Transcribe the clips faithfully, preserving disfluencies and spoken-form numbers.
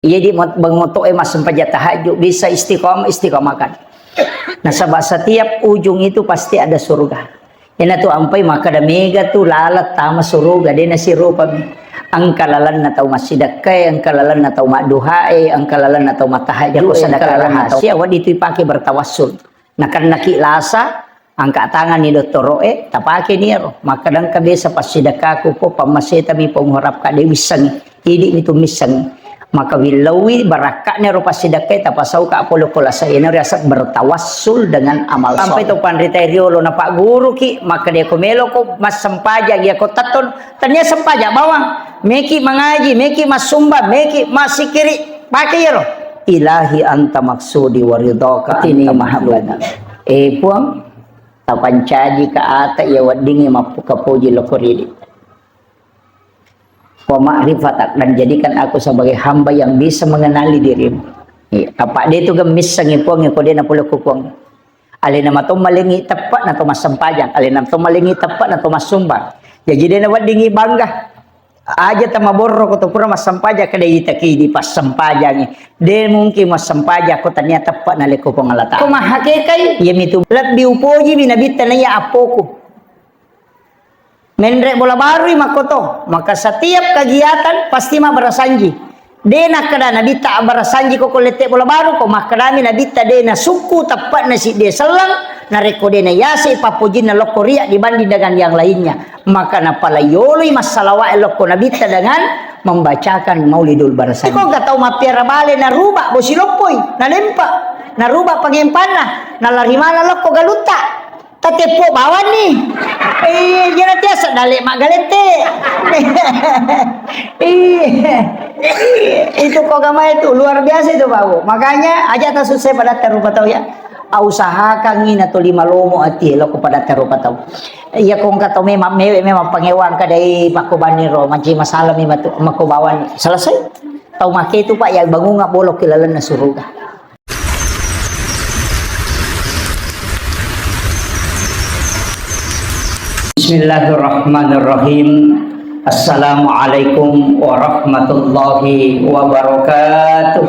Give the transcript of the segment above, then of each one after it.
Jadi mot-, bang moto'e massempajang tahajud, bisa istiqomah, istiqomahkan. Nasaba setiap ujung itu pasti ada surga. Ena tu ampai makkeda mega tu lalat tama suruga, dena sirupami. Engka lalanna tau massidekkae, engka lalanna tau madduhae, engka lalanna tau matahajud, engka lalanna tau rahasia, wadi tu ipake bertawassul. Nakennaki lasa, angka tanganni dottoro'e, tapakeni ero. Makkeda engka biasa passidekkaku, po pammasetami, po muharapka de wissengi. Idi'mi tu missengi. Maka willauwi barakka'na ero passidekkae, tapasauka pole ko lasa, ena riaseng bertawassul dengan amal soleh. Sampai to panrita riolo napagguruki, makkeda ko meloko massempajang, iya ko tetton, tania sempajang bawang, meki mangaji, meki massumba, meki massikiri, pake iyaro. Ilahi anta maksudi wa ridhaka anta mahlubi. Eh Puang, tapancaji ka ata iya weddingngi mappukapoji loko ridi. Wa ma'rifatak, dan jadikan aku sebagai hamba yang bisa mengenali dirimu. Iya, apa de tu gemmissengi Puang, ko de napole ku Puang. Alena mato malengi teppa'na to massempajang, alena to malengi teppa'na to massumbang. Jaji de naweddingngi bangga. Aja tamaborro ko to pura massempajang, kada itaki di passempajangi. De mungkin massempajang ko tania teppa'na leko Puang Allah Ta'ala. Ko mahakekai, iya mitu lebbi upoji mi nabitta naiya appoku. Menre bola barui makkoto, maka setiap kegiatan pasti mabbarasanji. De nakkeda nabitta abbarasanji ko, ko lette bola baru ko, makkedami nabitta de nasukku teppa'na sidde selleng, narekko de nayase pappojinna lokko riak dibanding dengan yang lainnya. Maka napala yoloi massalawa'e lokko nabitta dengan membacakan maulidul barasanji. Iko ga tau mappiara bale naruba bosi loppoi, nalempa, naruba pangempanna, nalari maneng lokko galutta. Tateppo bawanni. Eh, jena tiasa dale magalette. Eh, itu kogama itu luar biasa itu, Pak Bu. Makanya aja tasusai padatta rupa tau ya. Ausahakangngi na tuli malomo ati loko padatta rupa tau. Iya ko engka tau memang mewe memang pangewang kadai pakko banni ro manci masalah memang tu makko bawanni. Selesai. Tau make itu, Pak, ya bangunga bolok ke lalenna suruga. Bismillahirrahmanirrahim. Assalamualaikum warahmatullahi wabarakatuh.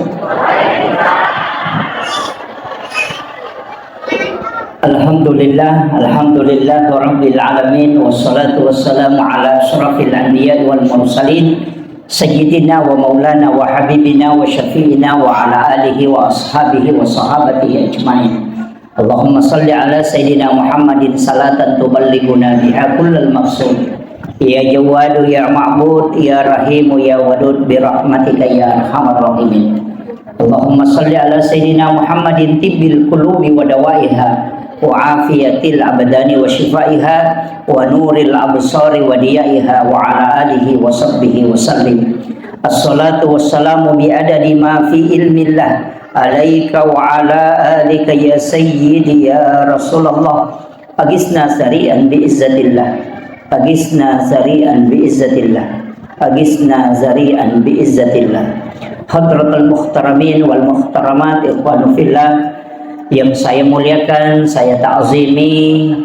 Alhamdulillah, alhamdulillah rabbil alamin, wassalatu wassalamu ala asyrafil anbiya wal mursalin, sayyidina wa maulana wa habibina wa syafi'ina wa ala alihi wa ashabihi wa sahabatihi ajmain. Allahumma salli ala sayyidina Muhammadin salatan tuballighuna biha kullal maqsud. Ya Jawwadu ya Ma'bud ya Rahimu ya Wadud bi rahmatika ya arhamar rahimin. Allahumma salli ala sayyidina Muhammadin tibbil qulubi wa dawaiha wa afiyatil abdani wa shifaiha wa nuril absari wa diyaiha wa ala alihi wa sahbihi wa sallim. Assalatu wassalamu bi adadi ma fi ilmillah alaika wa ala alika ya sayyidi ya Rasulullah. Agisna sari'an bi izzatillah. Agisna sari'an bi izzatillah. Agisna sari'an bi izzatillah. Hadratal muhtaramin wal muhtaramat, ikhwanu fillah yang saya muliakan, saya ta'zimi,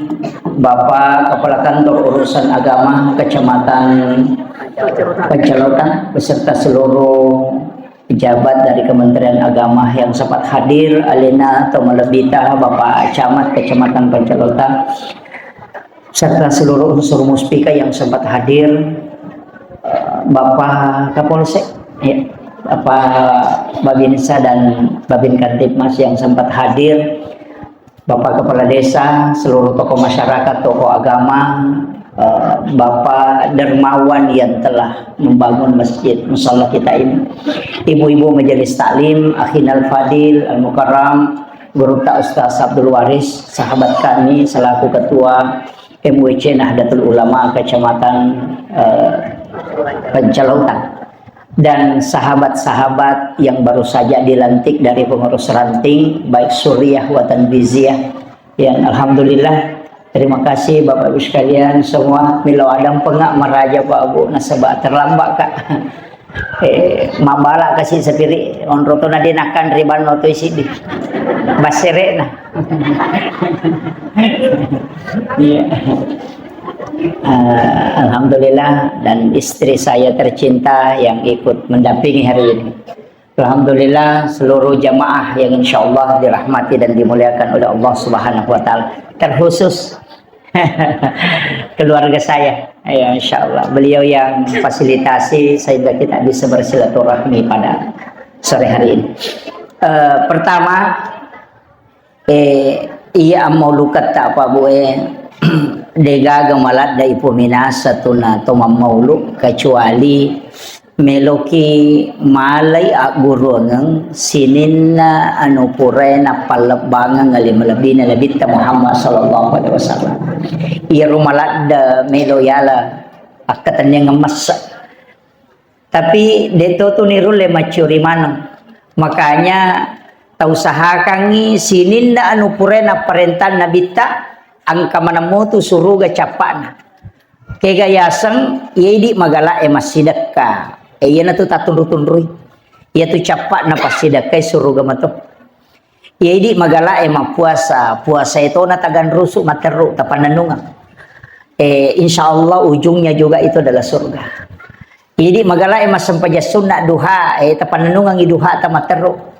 Bapak Kepala Kantor Urusan Agama Kecamatan Pencalotan beserta seluruh pejabat dari Kementerian Agama yang sempat hadir, alena to malebbita Bapak Camat Kecamatan Pencalotan, serta seluruh unsur Muspika yang sempat hadir, eh, Bapak Kapolsek, ya, Bapak Babinsa dan Babin Kamtibmas yang sempat hadir, Bapak Kepala Desa, seluruh tokoh masyarakat, tokoh agama, eh, Bapak dermawan yang telah membangun masjid musala kita ini, ibu-ibu majelis taklim, akhinal fadil, al mukarram, guru ta Ustaz Abdul Waris, sahabat kami selaku ketua M W C Nahdlatul Ulama Kecamatan, eh, Pencalotan, dan sahabat-sahabat yang baru saja dilantik dari pengurus ranting, baik Suriah wa Tanbiziyah. Ya, alhamdulillah. Terima kasih Bapak Ibu sekalian semua. Milo adang pengak maraja Pak Bu nasaba terlambat Kak. Eh, mabala kasi sapiri onro to na denakan ribanno to isi di. Baserena. Iya. Eh, alhamdulillah, dan istri saya tercinta yang ikut mendampingi hari ini. Alhamdulillah, seluruh jamaah yang insya Allah dirahmati dan dimuliakan oleh Allah Subhanahu wa Ta'ala, terkhusus keluarga saya. Ya, insya Allah, beliau yang fasilitasi sehingga kita bisa bersilaturahmi pada sore hari ini. Eh, pertama, Eh, iya, ammauluketta, Pak Bu, eh. Degaga maladda ipominasa tuna to mammaulu, kecuali meloki malai agguruangeng sininna anu purae nappallebbangeng ale malebbina Nabitta Muhammad sallallahu alaihi wasallam. Iyaro maladda melo yala akkatenniangeng massa. Tapi deto tu nirulle maccuri maneng. Makanya tausahakangngi sininna anu purae napparentang Nabitta, engka maneng motu suruga cappa'na. Kega yaseng, iya idi magala'e massidekka. E, iyana tu tatunru-tunrui. Iya tu cappa'na passidekkai suruga mato. Iya idi magala'e mappuasa, puasa etona taganrusu materru tapannennungeng. Eh, insya Allah ujungnya juga itu adalah surga. Idi magala'e massempajang sunna duha, eh, tapannennungengi duha tamaterru.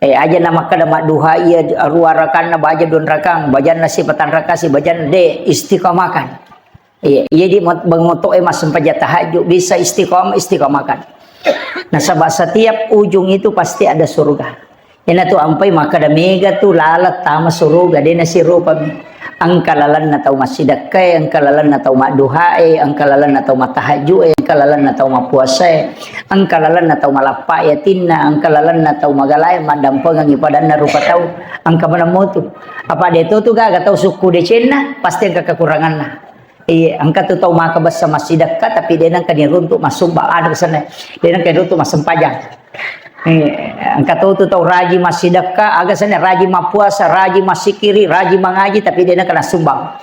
Eh, aja namakkeda madduha iya arua rakanna baja dua rakang, bajanna sipatang rakang, si bajanna de istiqamakan. Iya, iya di mot-, bengoto'e massempajang tahajud, bisa istiqamah, istiqamakan. Nasaba setiap ujung itu pasti ada surga. Iyana tu ampai makkeda mega tu laleng tama suruga, de nasirupami. Engka lalenna tau massidekkae, engka lalenna tau madduhae, engka lalenna tau mattahajju'e, engka lalenna tau mappuasae, engka lalenna tau malappa yatinna, engka lalenna tau magalae maddampengengi padanna rupa tau, engka maneng motu. Apa de to tu gaga tau sukku decenna, pasti engka kekuranganna. Iya, engka tu tau maka bessa massidekka, tapi de nengka niruntu massumbang. Ada pesanna, de nengka niruntu massempajang. Iya, engka tau tu tau raji massidekka, aga sana raji mappuasa, raji massikiri, raji mangaji, tapi de nengka nassumbang.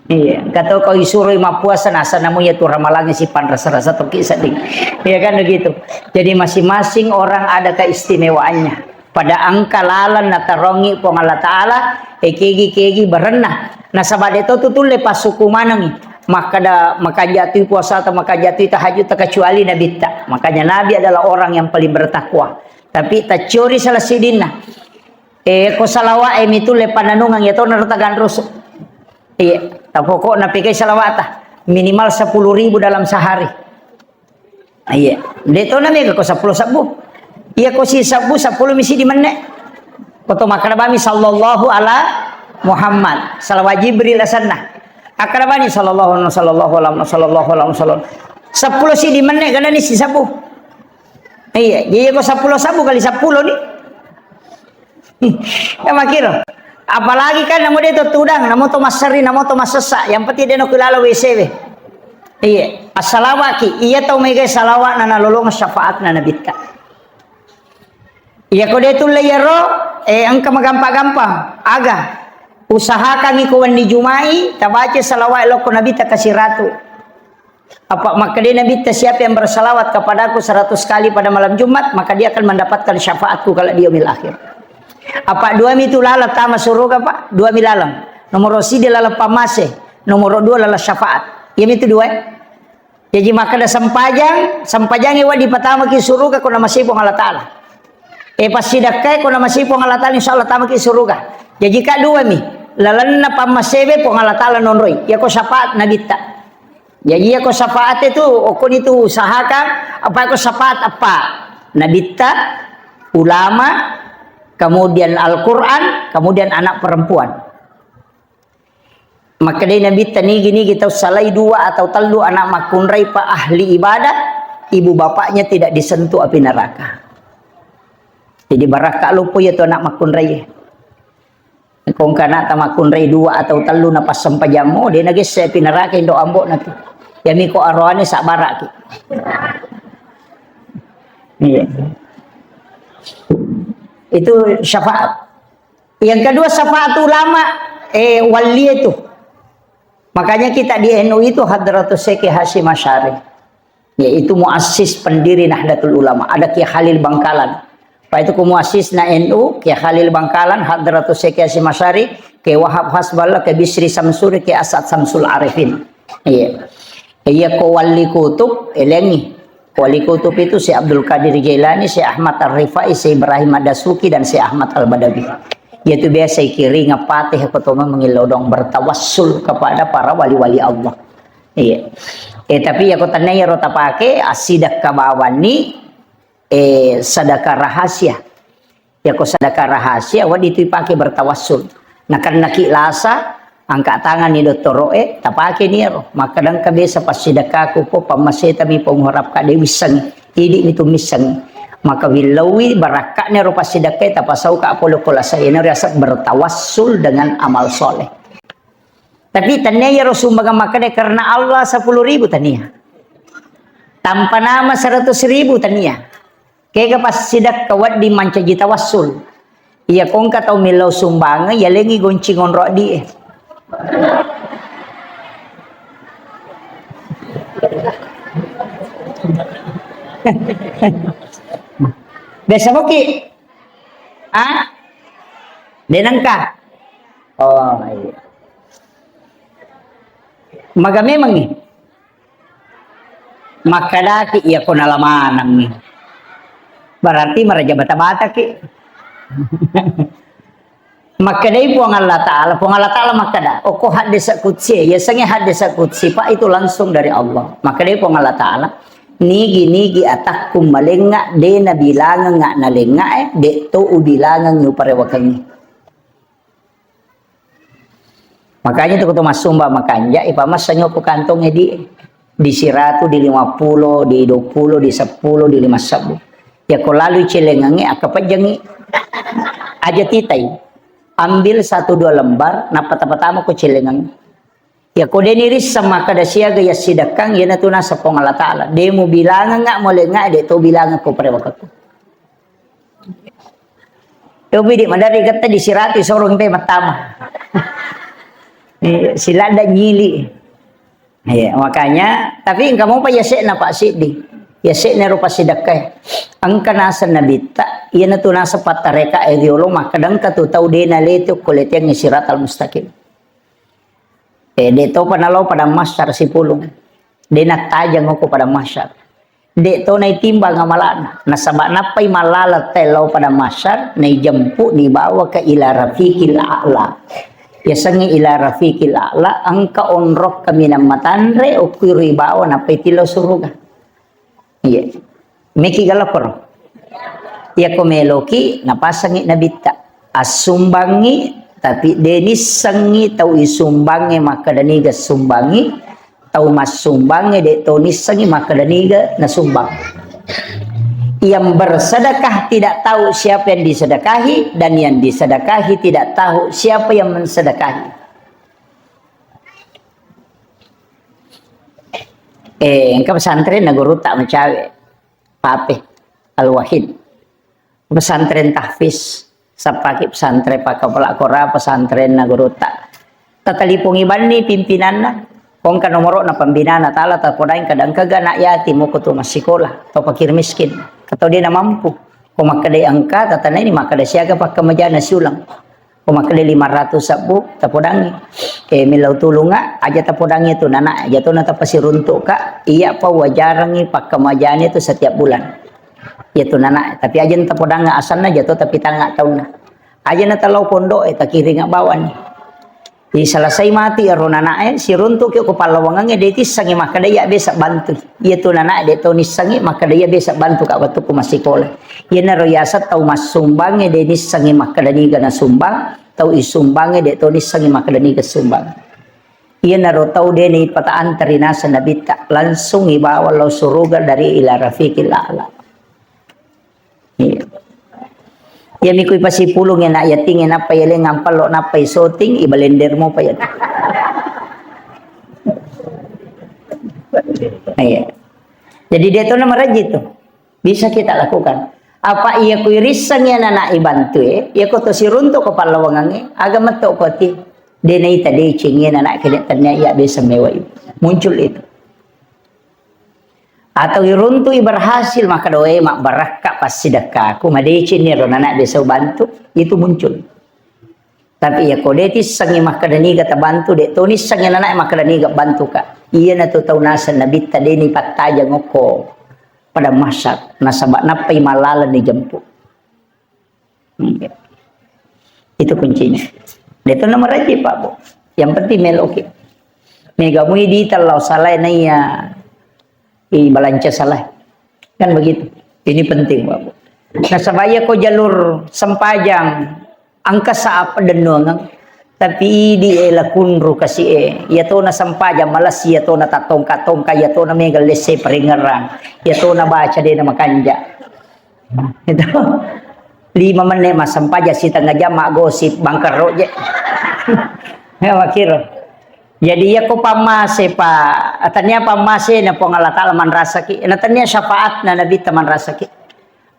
Iya, engka tau kau isuroi mappuasa, nasa namu ya tu ramalangi si panrasa-rasa toki sedih. Iya kan begitu. Jadi masing-masing orang ada keistimewaannya. Pada engka laleng natarongi Puang Allah Ta'ala, eh, kegi-kegi barenna. Nasaba de to tu tulle passuku manengi. Makkeda, makanja tui puasa atau makanja tui tahajud kecuali Nabitta. Makanya Nabi adalah orang yang paling bertakwa. Tapi taccori salah sidinna. Eh, ko salawat e mi tulle pananungang ya to naro taganrusu. Iya, tapokokna pegai salawata. Minimal sepuluh ribu dalam sehari. Iya. De to na mega ko seppulo sebbu. Iya ko si sebbu, seppulo misi di menne. Ko to makkeda bami sallallahu ala Muhammad. Salawat Jibril asenna. Akkeda bani sallallahu alaihi wasallam, sallallahu alaihi wasallam, sallallahu alaihi wasallam. Seppulo si di menne gana ni si sebbu. Iya, jadi ko seppulo sebbu kali seppulo ni. Ya makiro. Apalagi kan namo de to tudang, namo to masseri, namo to massessa. Yang penting de no kulala W C we. Iya, assalawaki. Iya tau mega salawat na nalolong syafaat na nabitta. Iya ko de tulle iyaro, eh, engka magampa-gampa. Aga. Usahakan iko wenni Jumai, tabaca salawat lokko nabitta kasiratu. Apa makkedai Nabitta, "Siapa yang bersalawat kepadaku seratus kali pada malam Jumat, maka dia akan mendapatkan syafaatku kalau di yaumil akhir." Apa dua mitu laleng tama suruga, Pak? Dua mi laleng. Nomor siji laleng pammase, nomor dua laleng syafaat. Iya mitu dua, eh? Jadi makkeda sempajang, sempajangi wa dipatamaki suruga ko namasei Puang Allah Ta'ala. Eh, passidakkai ko namasei Puang Allah Ta'ala, insya Allah tamaki suruga. Jadi ka dua mi, lalenna pammasebe Puang Allah Ta'ala nonroi. Yako syafaat Nabitta. Jaji, iyako syafaat itu, okoni tu usahakan, apa ko syafaat apa? Nabitta, ulama, kemudian Al-Quran, kemudian anak perempuan. Makkedai Nabitta, nigi-nigi tau salai dua atau tellu anak makkunrai pa ahli ibadah, ibu bapaknya tidak disentuh api neraka. Jadi, barakka loppo iya tu anak makkunrai. Ko engka anakta makkunrai dua atau tellu napassempajammu, de nagesse api neraka indo ambo'na tu. Yami ko aroane sabbaraki. Iya. Itu syafaat. Yang kedua, syafaat ulama, eh, wali itu. Makanya kita di N U itu Hadratus Syekh Hasyim Asy'ari. Yaitu muassis pendiri Nahdlatul Ulama. Ada Kiai Khalil Bangkalan. Pak itu ku muassisna N U, Kiai Khalil Bangkalan, Hadratus Syekh Hasyim Asy'ari, Kiai Wahab Hasballah, Kiai Bisri Samsuri, Kiai As'ad Samsul Arifin. Iya. Iya ko Wali Kutub, elengi. Wali Kutub itu Syekh Abdul Qadir Jailani, Syekh Ahmad Ar-Rifai, Syekh Ibrahim Ad-Dasuki, dan Syekh Ahmad Al-Badawi. Yaitu biasa ikiring Fatihah ko to memang ilodong bertawassul kepada para wali-wali Allah. Iya. Eh, tapi ya ko tania ro tapake, asidakka bawanni, eh, sedekah rahasia. Yako sedekah rahasia, wedding tu ipake bertawassul. Nakennaki lasa, angka tanganni dottoro'e, tapake ni ero. Makkadangka biasa passidekkaku ko pammaseta mi pengharapka de wissengi. Idi mi tu missengi. Maka willauwi barakka'na ero passidekkae tapasauka pole ko lasa, iyana riaseng bertawassul dengan amal soleh. Tapi tania iyaro sumbangan makkeda karena Allah sepuluh ribu tania. Tanpa nama seratus ribu tania. Kega passidekka wedding mancaji tawassul. Iya kongka tau millau sumbangeng, yalengi goncing onro addi e. Biasa moki? Ah? Denengka? Oh, iya. Maga memangngi? Makkadaki, iya ko nala manengngi. Berarti maraja bata-bataki. Makkedai Puang Allah Ta'ala, Puang Allah Ta'ala makkeda, okko haddesa kutsi, ya sengi haddesa kutsi, Pak, itu langsung dari Allah. Makkedai Puang Allah Ta'ala, nigi-nigi atakku malengnga, de nabilangengnga nalengnga, eh, de to ubilangengngi uparewakengngi. Makanya tu kutu massumba makanja, ipamassangi ko kantong di, di siratu, di lima puluh, di dua puluh, di sepuluh, di lima sebbu. Ya ko lalu celengangi, akka pejjangi. Aja titai. Ambil satu dua lembar, napata-patama ko celengangi. Ya ko deni risseng makkeda siaga ya sidekkang, yana tu nasa Puang Allah Ta'ala. Demu bilangengnga, molengnga, de to bilangeng ko prewakakku. Yopi di madari getta di sirati sorong pe mattama. Iya, siladda nyili. Iya, makanya, tapi engka mopa yasekna Pak Siddi. Yasekna rupa sidekkai. Engka nasa nabitta, iyana tu nasa pattareka e riolo makkeda engka tu tau dena lete ko leteang siratal mustaqim. Eh, de topa nalo padang mahsyar sipulung. De nattajang ko padang mahsyar. De to naitimbang amalana. Nasaba nappai malala tellau padang mahsyar, naijempu nibawa ke ila rafiqil a'la. Yasengnge ila rafiqil a'la, engka onrok kaminang matanre, okku ribawa nappai tillau suruga. Iya. Meki galaporo. Iya ko meloki, napasangi nabitta. Assumbangi, tapi de nissengi tau isumbange makkeda niga sumbangi, tau massumbange de to nissengi makkeda niga nasumbang. Yang bersedekah tidak tahu siapa yang disedekahi, dan yang disedekahi tidak tahu siapa yang mensedekahi. Eh, engka pesantren na gurutta macawe, Pape Al-Wahid. Pesantren tahfiz, sappaki pesantren pakkapala kora, pesantren na gurutta. Tatalipongi banni pimpinanna, kongka nomoro na pembinana tala tapodaing kadang kaga anak yatim moko tu massikola, atau fakir miskin, atau dia na mampu. Ko makkeda engka, tatanai ni makkeda siaga pakkamajana siulang. Ko makkeda lima ratus sabbu, tapodangi. Eh, millau tulunga, aja tapodangi tu nana, aja tu na tapasiruntuk ka, iya pa wajarangi pakkamajani tu setiap bulan. Iya tu nana, tapi aja tapodanga asanna, aja tu tapi tanga taunna. Aja na talau pondok, eh, takiringa bawani. Di selesai mati ero nanae, siruntuki ko pallawangangnge, de tissengi makkeda iya besa bantu. Iya tu nanae de to nissengi makkeda iya besa bantu ka wettukku massikola. Iyanaro yaseng tau massumbangnge de nissengi makkeda niga nasumbang, tau isumbangnge de to nissengi makkeda niga sumbang. Iyanaro tau de ni pata antari naseng nabitta, langsung ibawa lao suruga dari ila rafiqil a'la. Iya. Iya, mikui pasipulung ya, nak yating ya, nappa ya leng ampallo, nappa ya soting, ibalender mo pa ya. Iya. Jadi dia tuh nama rajin tuh. Bisa kita lakukan. Apa iya kui risseng ya anak ibantu eh, iya ko to siruntuk ko pallawangang eh, aga metto ko ti. Dia naita deceng ya anak kena tanya ya bisa mewai. Muncul itu. Atau iruntui berhasil, maka doe mabbarakka passidekkaku, madeceng ni ro nana biasa ubantu, itu muncul. Tapi iya ko de tissengi makkeda niga tabantu, de to nissengi nana makkeda niga bantuka. Iya na tu tau naseng nabitta de ni pattajang okko. Padang mahsyar, nasaba nappai mallaleng dijemput. Hmm. Itu kuncinya. Itu nomor aja, Pak, Bu. Yang penting meloki. Mega mui di telau salai naiya i balanca salai. Kan begitu. Ini penting, Pak, Bu. Nasaba iya ko jalur sempajang, engka saapa dennuangeng. Tapi idi e lakunru kasi e. Iya tona sempajang malasi, iya tona tattongka-tongka, iya tona mega lesse paringerang, iya tona baca dena makanja. Itu. Lima menit massempajang, setengah jam maggosip, bangkerro je. Ya, makiro. Jadi, iya ko pammase, Pak, tania pammase na Puang Allah Ta'ala manrasaki, na tania syafaatna Nabitta manrasaki.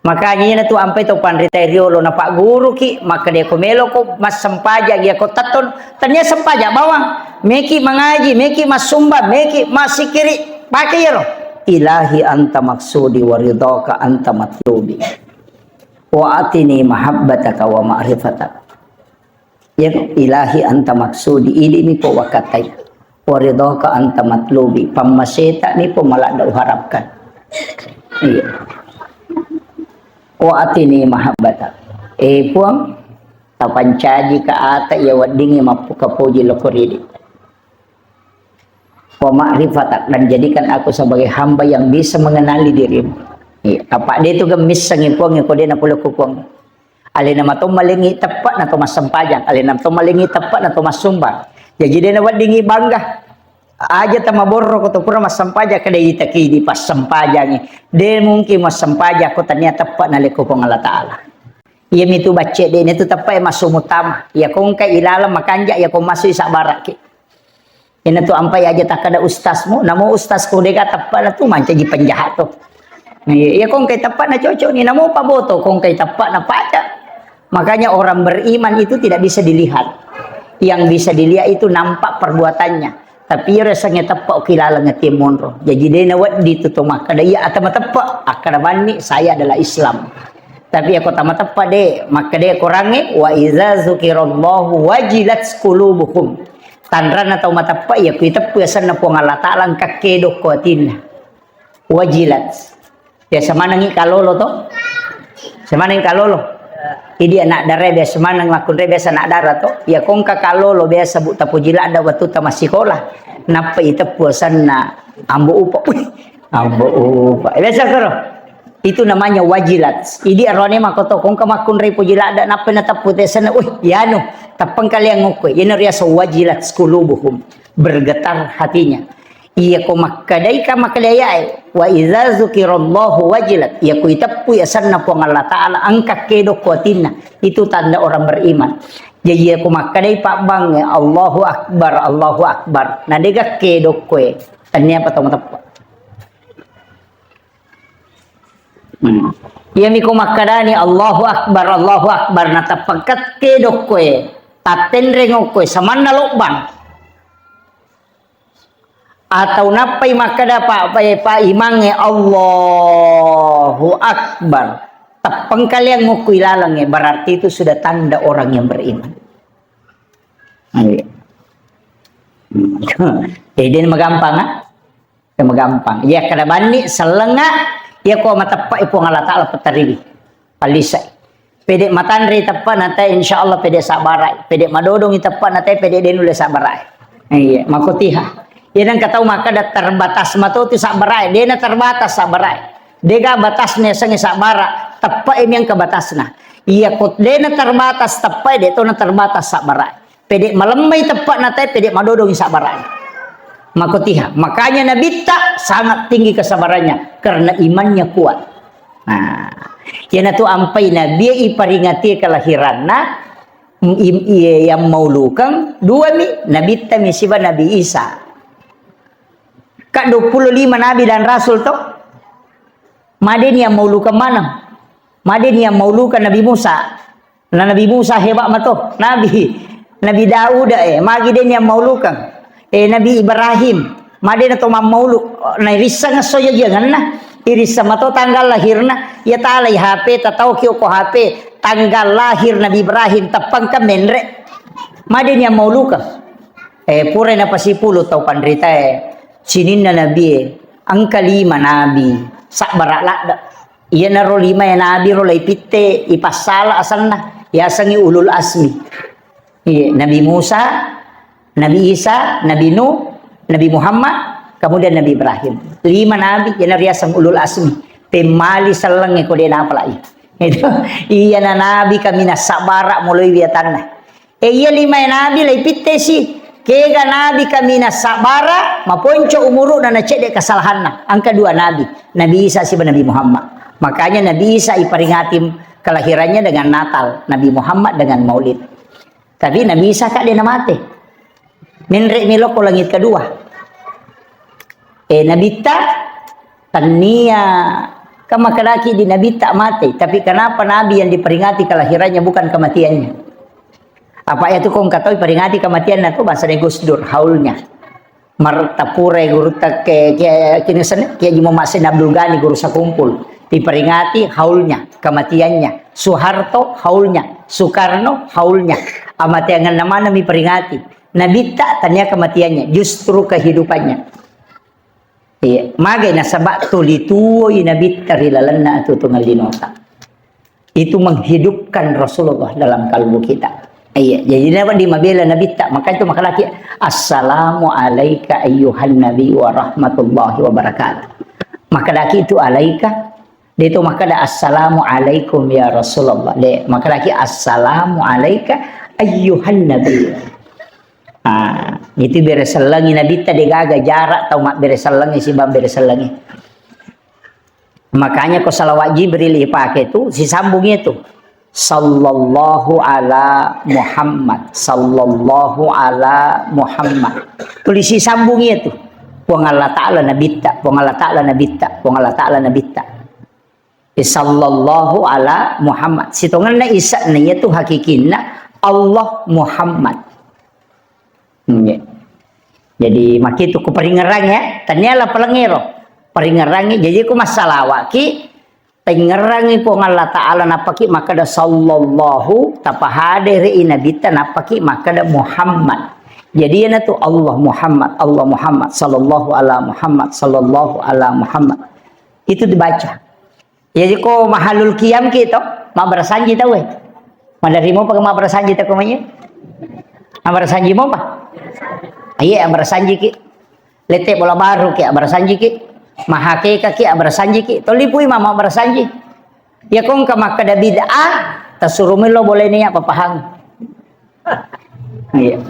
Makanya, iya na tu ampai tau panrita riolo na pagguruki, maka dia ko melo ko massempajang, iya ko tetton, tania sempajang bawang, meki mangaji, meki massumba, meki masikiri, pakai iyaro. Ilahi anta maksudi wa ridhaka anta matlubi. Wa atini mahabbataka wa ma'rifatak. Ya, ilahi anta maksudi, idi mi ko wakatai. Wa ridhaka anta matlubi, pammaseta mi po maladda uharapkan. Iya. Wa atini mahabbatak. Eh, Puang, tapancaji ka ata iya weddingi mappuka poji loko ridi. Wa ma'rifatak, dan jadikan aku sebagai hamba yang bisa mengenali dirimu. Iya, apa dia tu gemmissangi Puang, ko dia na pole ku Puang. Alena mato malengi teppa'na to massempajang, alena to malengi teppa'na to massumbang. Jaji dena weddingi bangga. Aja tamaborro ko to pura massempajang, kada itaki di passempajangi. De mungkin massempajang ko tania teppa'na leko Puang Allah Ta'ala. Iya mitu bacce de, itu teppa'e massu mutama. Iya ko engka ilalang makanja, iya ko massu isabbaraki. Ina tu ampai aja takkada ustazmu, namo ustaz ko dega teppa'na tu mancaji penjahat tu. Iya, iya, ko engkai teppa'na cocok ni, namo paboto ko engkai teppa'na paca. Makanya orang beriman itu tidak bisa dilihat. Yang bisa dilihat itu nampak perbuatannya. Tapi iya rasanya teppa ki laleng ati monro. Jadi dena weddi tu to makkada iya ata mateppa, akkada banni saya adalah Islam. Tapi iya ko tama teppa de, makkada korangnge, "Wa iza zukirallahu wajilat qulubuhum." Tanranna tau mateppa iya kuiteppu asenna Puang Allah Ta'ala engka kedo ko atinna. Wajilat. Biasa manengi kalolo to? Biasa maneng kalolo. Idi anak dara biasa maneng makkunrai biasa anak dara to. Iya ko engka kalolo biasa bu tapuji ladda wattu tamassikola. Nappa iteppu asenna Ambo Upa. Wih, Ambo Upa. Biasa karo. Itu namanya wajilat. Idi arone makoto ko engka makkunrai puji ladda nappa nateppu tesana. Wih, yanu. Teppeng kalian ngukku. Iyana riaso wajilat qulubuhum. Bergetar hatinya. Iya ko makkadai ka makkadai ayae, "Wa idza dzukirallahu wajilat." Iya ko iteppui asenna Puang Allah Ta'ala, engka kedo ko atinna. Itu tanda orang beriman. Jadi iya ko makkadai pabbangnge, "Allahu Akbar, Allahu Akbar." Na dega kedo koe. Tania apa tau mateppa. Hmm. Iya mi ko makkadani, "Allahu Akbar, Allahu Akbar." Na teppengka kedo koe. Tattenreng koe. Samanna lobbang. Atau nappai makkada pa, pa, pa imangnge, "Allahu Akbar." Teppeng kalian ngukku ilalengnge, berarti itu sudah tanda orang yang beriman. Ayo. Jadi magampang, ah? Magampang. Iya kada banni sellenga, iya ko mateppa Puang Allah Ta'ala pettariwi. Palisai. Pede matanre teppa na te, insya Allah pede sabbarai. Pede madodongi teppa na te, pede denulle sabbarai. Iya, makotiha. Iya nengka tau makkada terbatas mato tu sabbarai. Dena terbatas sabbarai. Dega batasna sengi sabbara. Teppa emi engka batasna. Iya ko dena terbatas teppa, de tona terbatas sabbarai. Pede malemmai teppa na te, pede madodongi sabbarai. Makotiha. Makanya Nabitta sangat tinggi kesabarannya karena imannya kuat. Nah, iyanatu ampai Nabi iparingati kelahiranna, im-, iya, yang maulukeng dua mi, Nabitta mi siba Nabi Isa. Ka dua puluh lima nabi dan rasul to. Madeni yang maulukeng mana? Madeni yang maulukeng Nabi Musa. Na Nabi Musa hebat mato. Nabi, Nabi Daud, eh, magi deni yang maulukeng. Eh, Nabi Ibrahim, madena to mammauluk. Na irisseng esso jajiangenna. Irisseng mato tanggal lahirna. Ya talai H P, tatau kio ko H P. Tanggal lahir Nabi Ibrahim, teppengka menre. Madeni yang maulukeng. Eh, pura napasipulu tau panritae. Sininna Nabi e, engka lima nabi, Sabbara ladde. Iyanaro lima e nabi ro laipitte ipassala asenna, yasengngi ulul asmi. Iya, Nabi Musa, Nabi Isa, Nabi Nuh, Nabi Muhammad, kemudian Nabi Ibrahim. Lima nabi, iyana riaseng ulul asmi. Pemmali sellengnge ko de napalai. Itu, iyana nabi kaminang sabbara moloi wiatanna. E iya lima e nabi laipittesi. Kega nabi kaminang sabbara, maponco umuru'na na cedde kesalahanna. Engka dua nabi, Nabi Isa siba Nabi Muhammad. Makanya Nabi Isa iperingati kelahirannya dengan Natal, Nabi Muhammad dengan Maulid. Tapi Nabi Isa ka de namate. Menre melo ko langit kedua. Eh, Nabitta tania, kan makkedaki di Nabitta mate, tapi kenapa Nabi yang diperingati kelahirannya bukan kematiannya? Apa itu kong katoi peringati kematiannya tuh bahasa Gus Dur, haulnya. Martapura gurutta ke, ke, kini sene, ke Haji Muhammad Zain Abdul Ghani, guru sakumpul. Diperingati haulnya, kematiannya. Soeharto haulnya, Soekarno haulnya. Amateangenna mana mi peringati. Nabitta tania kematiannya, justru kehidupannya. Iya, magai nasaba tuli tuwoi Nabitta ri lalenna atutungan linota. Itu menghidupkan Rasulullah dalam kalbu kita. Iya, jadi napa di mabela Nabitta? Maka itu makalaki, "Assalamu alaika ayyuhan nabi wa rahmatullahi wa barakatuh." Makalaki itu alaika, de to makkada, "Assalamu alaikum ya Rasulullah." De, makalaki, "Assalamu alaika ayyuhan nabi." Ah, itu bere sellengi Nabitta, de gaga jarak tau mabbere sellengi sibawa bere sellengi. Makanya ko salawat Jibril ipake tu, sisambung itu. Sallallahu ala Muhammad, sallallahu ala Muhammad. Tuli sisambung itu. Puang Allah Ta'ala Nabitta, Puang Allah Ta'ala Nabitta, Puang Allah Ta'ala Nabitta. Sallallahu ala Muhammad. Sitongenna isa'na iyatu hakikinna Allah Muhammad. Nggih. Jadi, makitu ku peringerang ya, tania la pelengero. Peringerangi, jadi ku massalawaki, tengerangi Puang Allah Ta'ala, nappaki makkeda sallallahu, tapahadere i Nabitta, nappaki makkeda Muhammad. Jadi, iyanatu Allah Muhammad, Allah Muhammad, sallallahu ala Muhammad, sallallahu ala Muhammad. Itu dibaca. Jadi ko mahalul qiyam ki to, mabbarasanji tau e. Maderri mopa mabbarasanji tau ko manye? Mabbarasanji mopa? Iya, mabbarasanji ki. Lette bola baru ki, mabbarasanji ki. Mahakeka ki, mabbarasanji ki. Tolipui mama mabbarasanji. Ya kongka makkeda bid'ah, tasuru melo boleh niya papahang. Iya.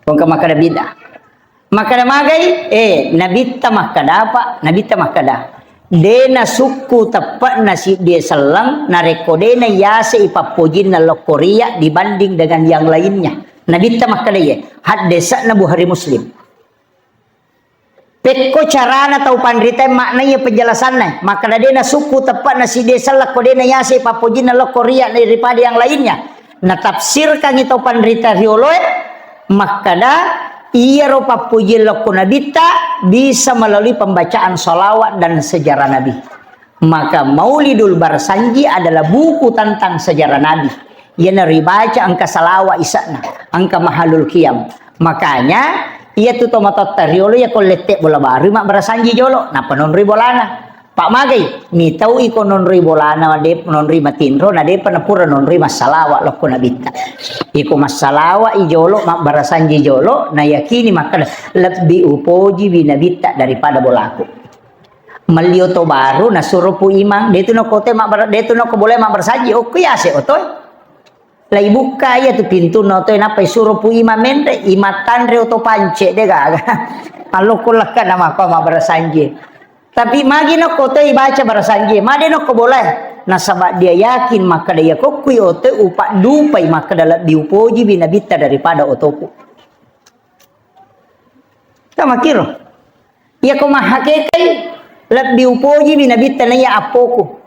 Kongka makkeda bid'ah. Makkeda magai, eh, Nabitta makkeda apa? Nabitta makkeda, "De nasukku teppe'na siddie selleng, narekko de nayase ipappojinna lokko riya dibanding dengan yang lainnya." Nabitta makkeda, ye, haddese'na Bukhari Muslim. Pekko carana tau panrita maknanya penjelasanna, makkeda de nasukku teppe'na siddie selleng ko de nayase ipappojinna lokko riya daripada yang lainnya. Natafsirkangi tau panrita rioloe, makkeda, iyaro pappujian lokko Nabitta bisa melalui pembacaan salawat dan sejarah Nabi. Maka Maulidul Barsanji adalah buku tentang sejarah Nabi. Iyana ribaca engka salawat isa'na, engka mahalul qiyam. Makanya, iyatu tomatoatta riolo iya ko lette bola baru mabbarasanji jolo, nappa nonroi bolana. Pak magai, mitau iko nonroi bolana, de-, nonroi matinro, na depa napura nonroi massalawa lokko Nabitta. Iko massalawa i jolo, mabbarasanji jolo, na yakini makkeda, "Lebbi upoji wi Nabitta daripada bolaku." Melli oto baru, nasuro pu imang, detu nokko te mabbara-, detu nokko boleh mabbarasanji, okko yase oto. Laibukka iyatu pintunna otoe, nappa isuro pu imang menre, imang tanre oto pance, de gaga. Allokko lekka na makko mabbarasanji. Tapi magi nokko otoe ibaca barasanji, made nokko bolae. Nasaba dia yakin makkeda iya kokkui otoe upaddupai makkeda lebbi upoji wi Nabitta daripada otoku. Tamakiro. Iya ko mahakekai lebbi upoji wi Nabitta naiya appoku.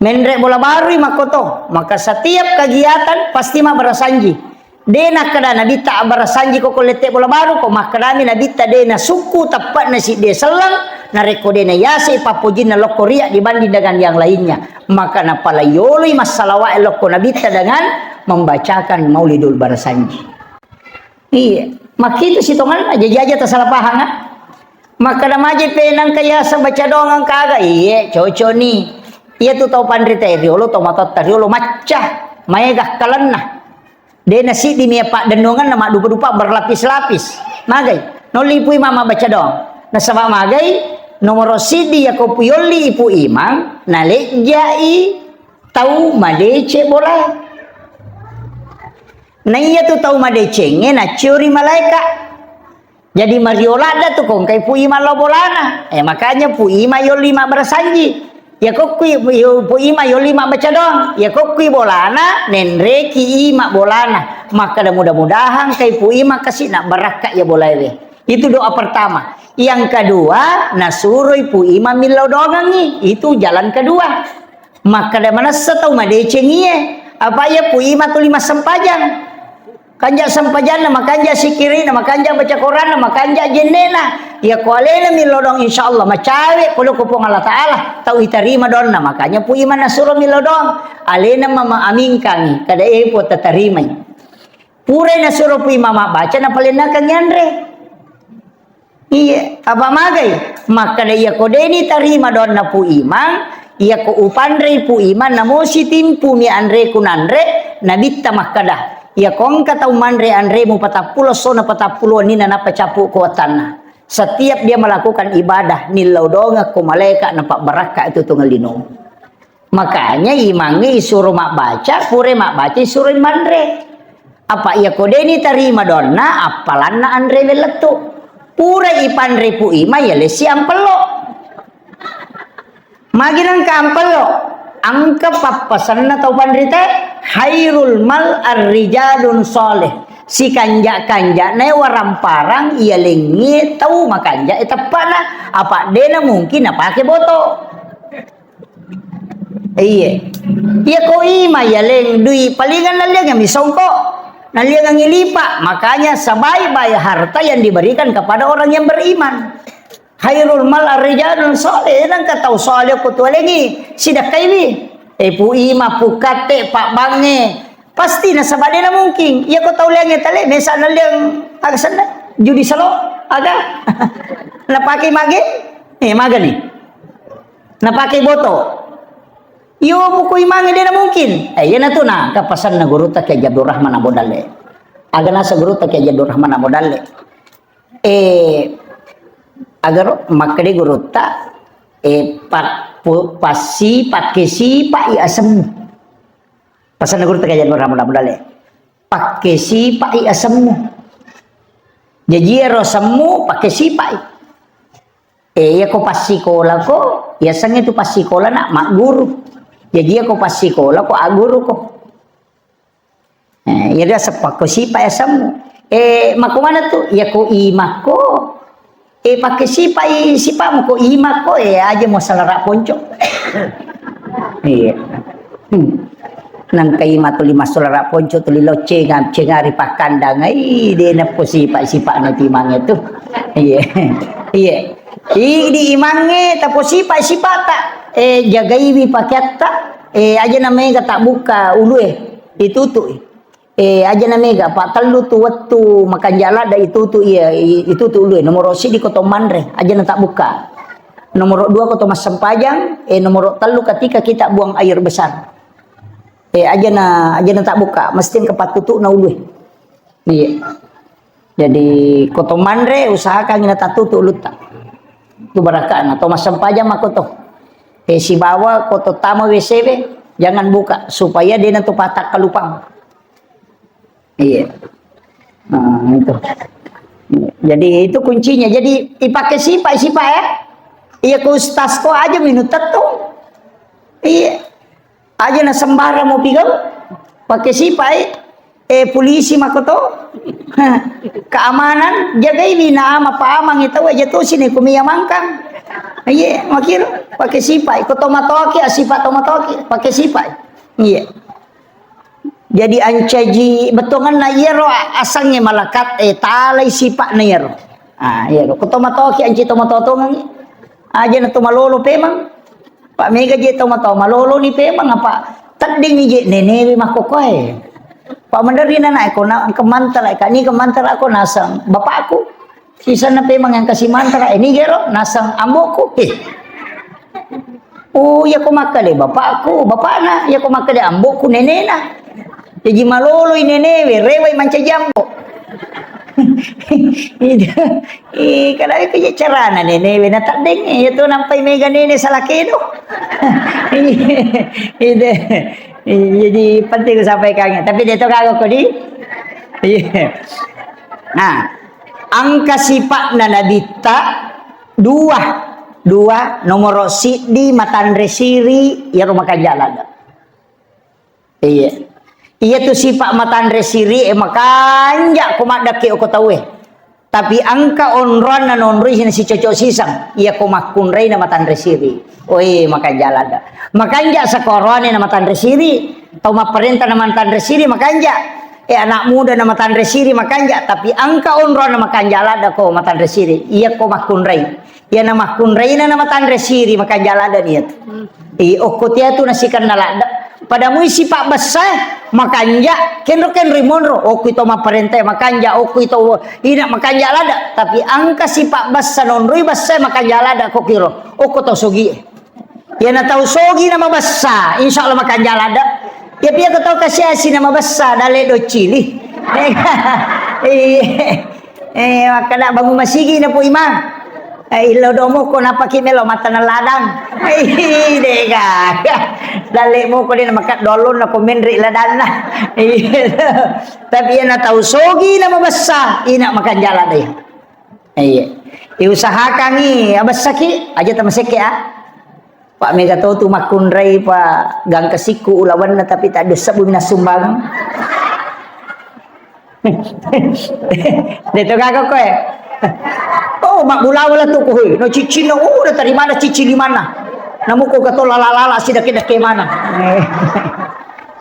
Menre bola barui makkoto, maka setiap kegiatan pasti mabbarasanji. De nakkeda Nabitta abbarasanji ko, ko lette bola baru ko, makkedami Nabitta de nasukku teppe'na siddie selleng, narekko de nayase pappojinna lokko riya dibanding dengan yang lainnya. Maka napalaioloi massalawae lokko Nabitta dengan membacakan Maulidul Barasanji. Iya, makkitu sitonganna, jaji aja tasalah pahang, ah. Makkeda maje pe nangka yaseng baca doang engka aga? Iye, cocok ni. Iya tu tau panrita riolo, tau matotta riolo, macca. Maega kalenna. De nasiddi mi paddennuangenna maddupa-dupa berlapis-lapis. Magai? Nolli Ipu Imang mabbaca doang. Nasaba magai? Nomoro siddi yako pu-, yolli Ipu Imang, nalejjai tau madeceng bolae. Na iya tu tau madecengnge naciori malaeka. Jadi mario ladda tu kongkai Pu Imang lao bolana. Eh, makanya Pu Imang yolli mabbarasanji. Ya kokkui Pu Imang yolli mabbaca doang. Ya kokkui bolana, nenreki Imang bolana. Makkeda mudah-mudahan kai Pu Imang kasi nabbarakka ya bolaewe. Itu doa pertama. Yang kedua, nasuroi Pu Imang millau doangengngi. Itu jalan kedua. Makkeda manessa tau madecengie. Apa iya Pu Imang tuli massempajang. Kanja sempajanna, makanja sikirina, makanja baca Quranna, makanja jennena. Iya ko alena millau doang, insya Allah macawe pole ko Puang Allah Ta'ala, tau itarima doanna. Makanya Pu Imang nasuro millau doang. Alena mama amingkangi, kada epo tatarimai. Purai nasuro Pu Imang mabbaca, napalennakangi anre. Iya, apa magai? Makkeda iya ko deni tarima doanna Pu Imang, iya ko upanrei Pu Imang, namo sitimpu mi anreku nanre, nabitta makkeda, iya ko engka tau manre anremu patappulo essona patappulo wenninna nappa cappu ko wattanna. Setiap dia melakukan ibadah, nillau doangekko malaeka napabbarakka itu tunggal lino. Makanya imangnge isuro mabbaca, pura mabbaca isuro manre. Apa iya ko deni tarima doanna, appalanna anre wellettu. Pura ipanre Pu Imang, ya lesi ampello. Magi nengka ampello? Engka pappasenna tau panrita, khairul mal arrijalun soleh. Sikanja-kanjana waramparang iya lengngi tau makanja e teppana. Apa dena mungkin napake boto. Iya. Iya ko ima ya leng dui palingan naliang mi songko. Naliang lipa. Makanya sebaik-baik harta yang diberikan kepada orang yang beriman. Khairul mal arrijalun soleh, nengka tau soleh ko tualengi, sidakkaiwi. Eh, Pu Ima, Pu Katte, Pak Bange, pasti nasaba dena mungkin. Iya ko tau liange tale, mesa naliang aga senna, judi salo, aga. Napake mage? Eh, magani. Napake boto. Iyo, buku imange dena mungkin. Eh, iya natu na, kapasanna gurutta Kiai Abdul Rahman Abu Dalle. Aga nasa gurutta Kiai Abdul Rahman Abu Dalle. Eh, agaro makkeda gurutta, eh, pa-, pu-, passi, pakkesipa'i asemmu. Pasanna gurutta Kiai Haji Nur Muhammad Abdullah. Pakkesipa'i asemmu. Jaji ero asemmu pakkesipa'i. Eh, iya ko passikolako, yasengnge tu passikolana magguru. Jaji iya ko passikolako, agguruko. Eh, iya dia sepakko sipa asemmu. Eh, makko mana tu? Iya ko imakko. Eh, pakkesipa'i sipa'mu ko imakko, eh, aja mo salara ponco. Iya. Hmm. Nangka ima tuli massalara ponco tuli lo cenga, cenga ri pakkandang. Ih, de nappo sipa-, sipa'na timangnge tu. Iya. Iya. Idi imangnge tapo sipa-, sipa'ta. Eh, jagaiwi pakeatta. Eh, aja na mega tabbukka ulue. Itutu'i. Eh, aja na mega, pa tellu tu wettu makanja ladda itutu iya, i-, itutu ulue. Nomoro siddi ko to manre, aja na tabbukka. Nomoro dua ko to massempajang, eh, nomoro tellu ketika kita buang air besar. Eh, aja na, aja na tabbukka, mesti engka pattutu'na ulue. Iya. Jadi, ko to manre, usahakan na tattutu ulutta. Tu barakana, to massempajang mako to. Eh, sibawa ko to tama W C we, jangan buka, supaya de na to patakkalupang. Iya. Nah, itu. Jadi itu kuncinya. Jadi ipake sipa, sipa ya. Iya ko ustaz ko aja minum tetu. Iya. Aja na sembarang mau pigau. Pake sipa eh. Eh, polisi mako to. Keamanan, jagai wina ama paamang itu aja tuh sini kumi ya mangkang. Iya, makir pake sipa. Ko tomatoki, sipa tomatoki, pake sipa. Iya. Jadi ancaji bettuangenna iyaro asengnge malakat, eh, talai sipa'na iyaro. Ah, iyaro. Ko tomatoki anci tomatotongengngi. Aja na to malolo pemang. Pak mega je tomatoa malolo ni pemang apa tedding je nenewe makkokoe. Pak menderri nana ko na kemantara ka ni kemantara ko nasang bapakku. Sisanna pemang engka si mantra, eh, nigero, naseng ambo'ku. Eh. Oh, iya ko makkeda bapakku, bapakna, iya ko makkeda ambo'ku, nenena. Jaji maloloi nenewe, rewai mancaji ambo. Itu, eh, kada itu je carana nenewe, na taddeng, iya tu nampai mega nene salah kedo. Itu, jadi penting ku sampaikan. Tapi dia tu kagok kodi. Iya. Nah, engka sipa'na nabitta dua, dua, nomoro siddi matanre siri, iyaro makanja ladde. Iya. Iya tu sipa' matanre siri e makanja ko maddekke okko tauwe. Tapi engka onroanna nonroi sicocok siseng, iya ko makkunrai na matanre siri. Oi, makanja ladde. Makanja sakoroane na matanre siri, tau mapparenta na matanre siri makanja. Eh, anak muda na matanre siri makanja, tapi engka onroanna makanja ladde ko matanre siri. Iya ko makkunrai. Iya na makkunraina na matanre siri makanja ladde ni iyatu. I okko tiatu na sikenna ladde. Pada mui sipa' bessa, makanja, kenro-kenroi monro. Okko to mapparenta makanja, okko to ina makanja ladde. Tapi engka sipa' bessa nonroi bessa makanja ladde ko kiro. Okko to sogi. Iyana tau sogi na mabessa, insya Allah makanja ladde. Iya pia ko tau kasiasi na mabessa, dalle doccili. Iya. Eh, makkeda bangun masigi na Pu Imang. Eh, illo domo ko napaki melo mataneng ladang. Eh, dega. Dalle moko de na maka dolon na ko menre ladanna. Iya. Tapi iyana tau sogi na mabessa, ina makanja ladde. Iya. Iusahakangngi, abessaki, aja tamasekke, ah. Pak mega to tu makkunrai pa gangka sikku ulawanna tapi tak dessebbu minassumbang. Deto gaga koe. Oh, mak bulawa la tu koe. No ciccinna, oh, dari mana cicci di mana? Namu ko gato lala-lala si dake-dake mana? Eh.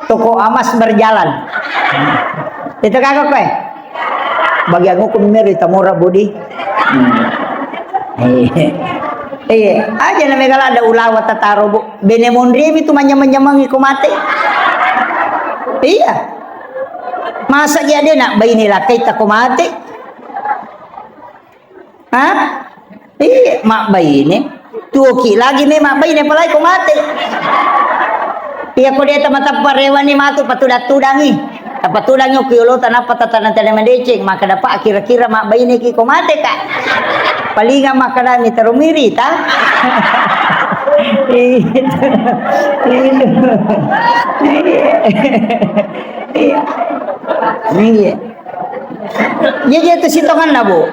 Toko emas berjalan. Itu kagak kowe? Bagian hukum meri tamora budi. Hmm. Iya. Iya, aja na mega ladde ulawa tataro, Bu. Bene monri mi tu manyamang-nyamangi ko mate. Iya. Masa iya de na baine lakkai ta ko mate? Hah? Iya, mabbaine. Tuoki lagi me mabbaine, apalagi ko mate. Iya, ko de tamatappa rewani matu patudang-tudangi. Tapatudangi okko yolo tanappa tatana-tana madeceng, maka dapat kira-kira mabbaine ki ko mate ka. Palinga maka dami terumiri ta. Iya. Iya. Iya. Iya, iya, tu sitonganna, Bu.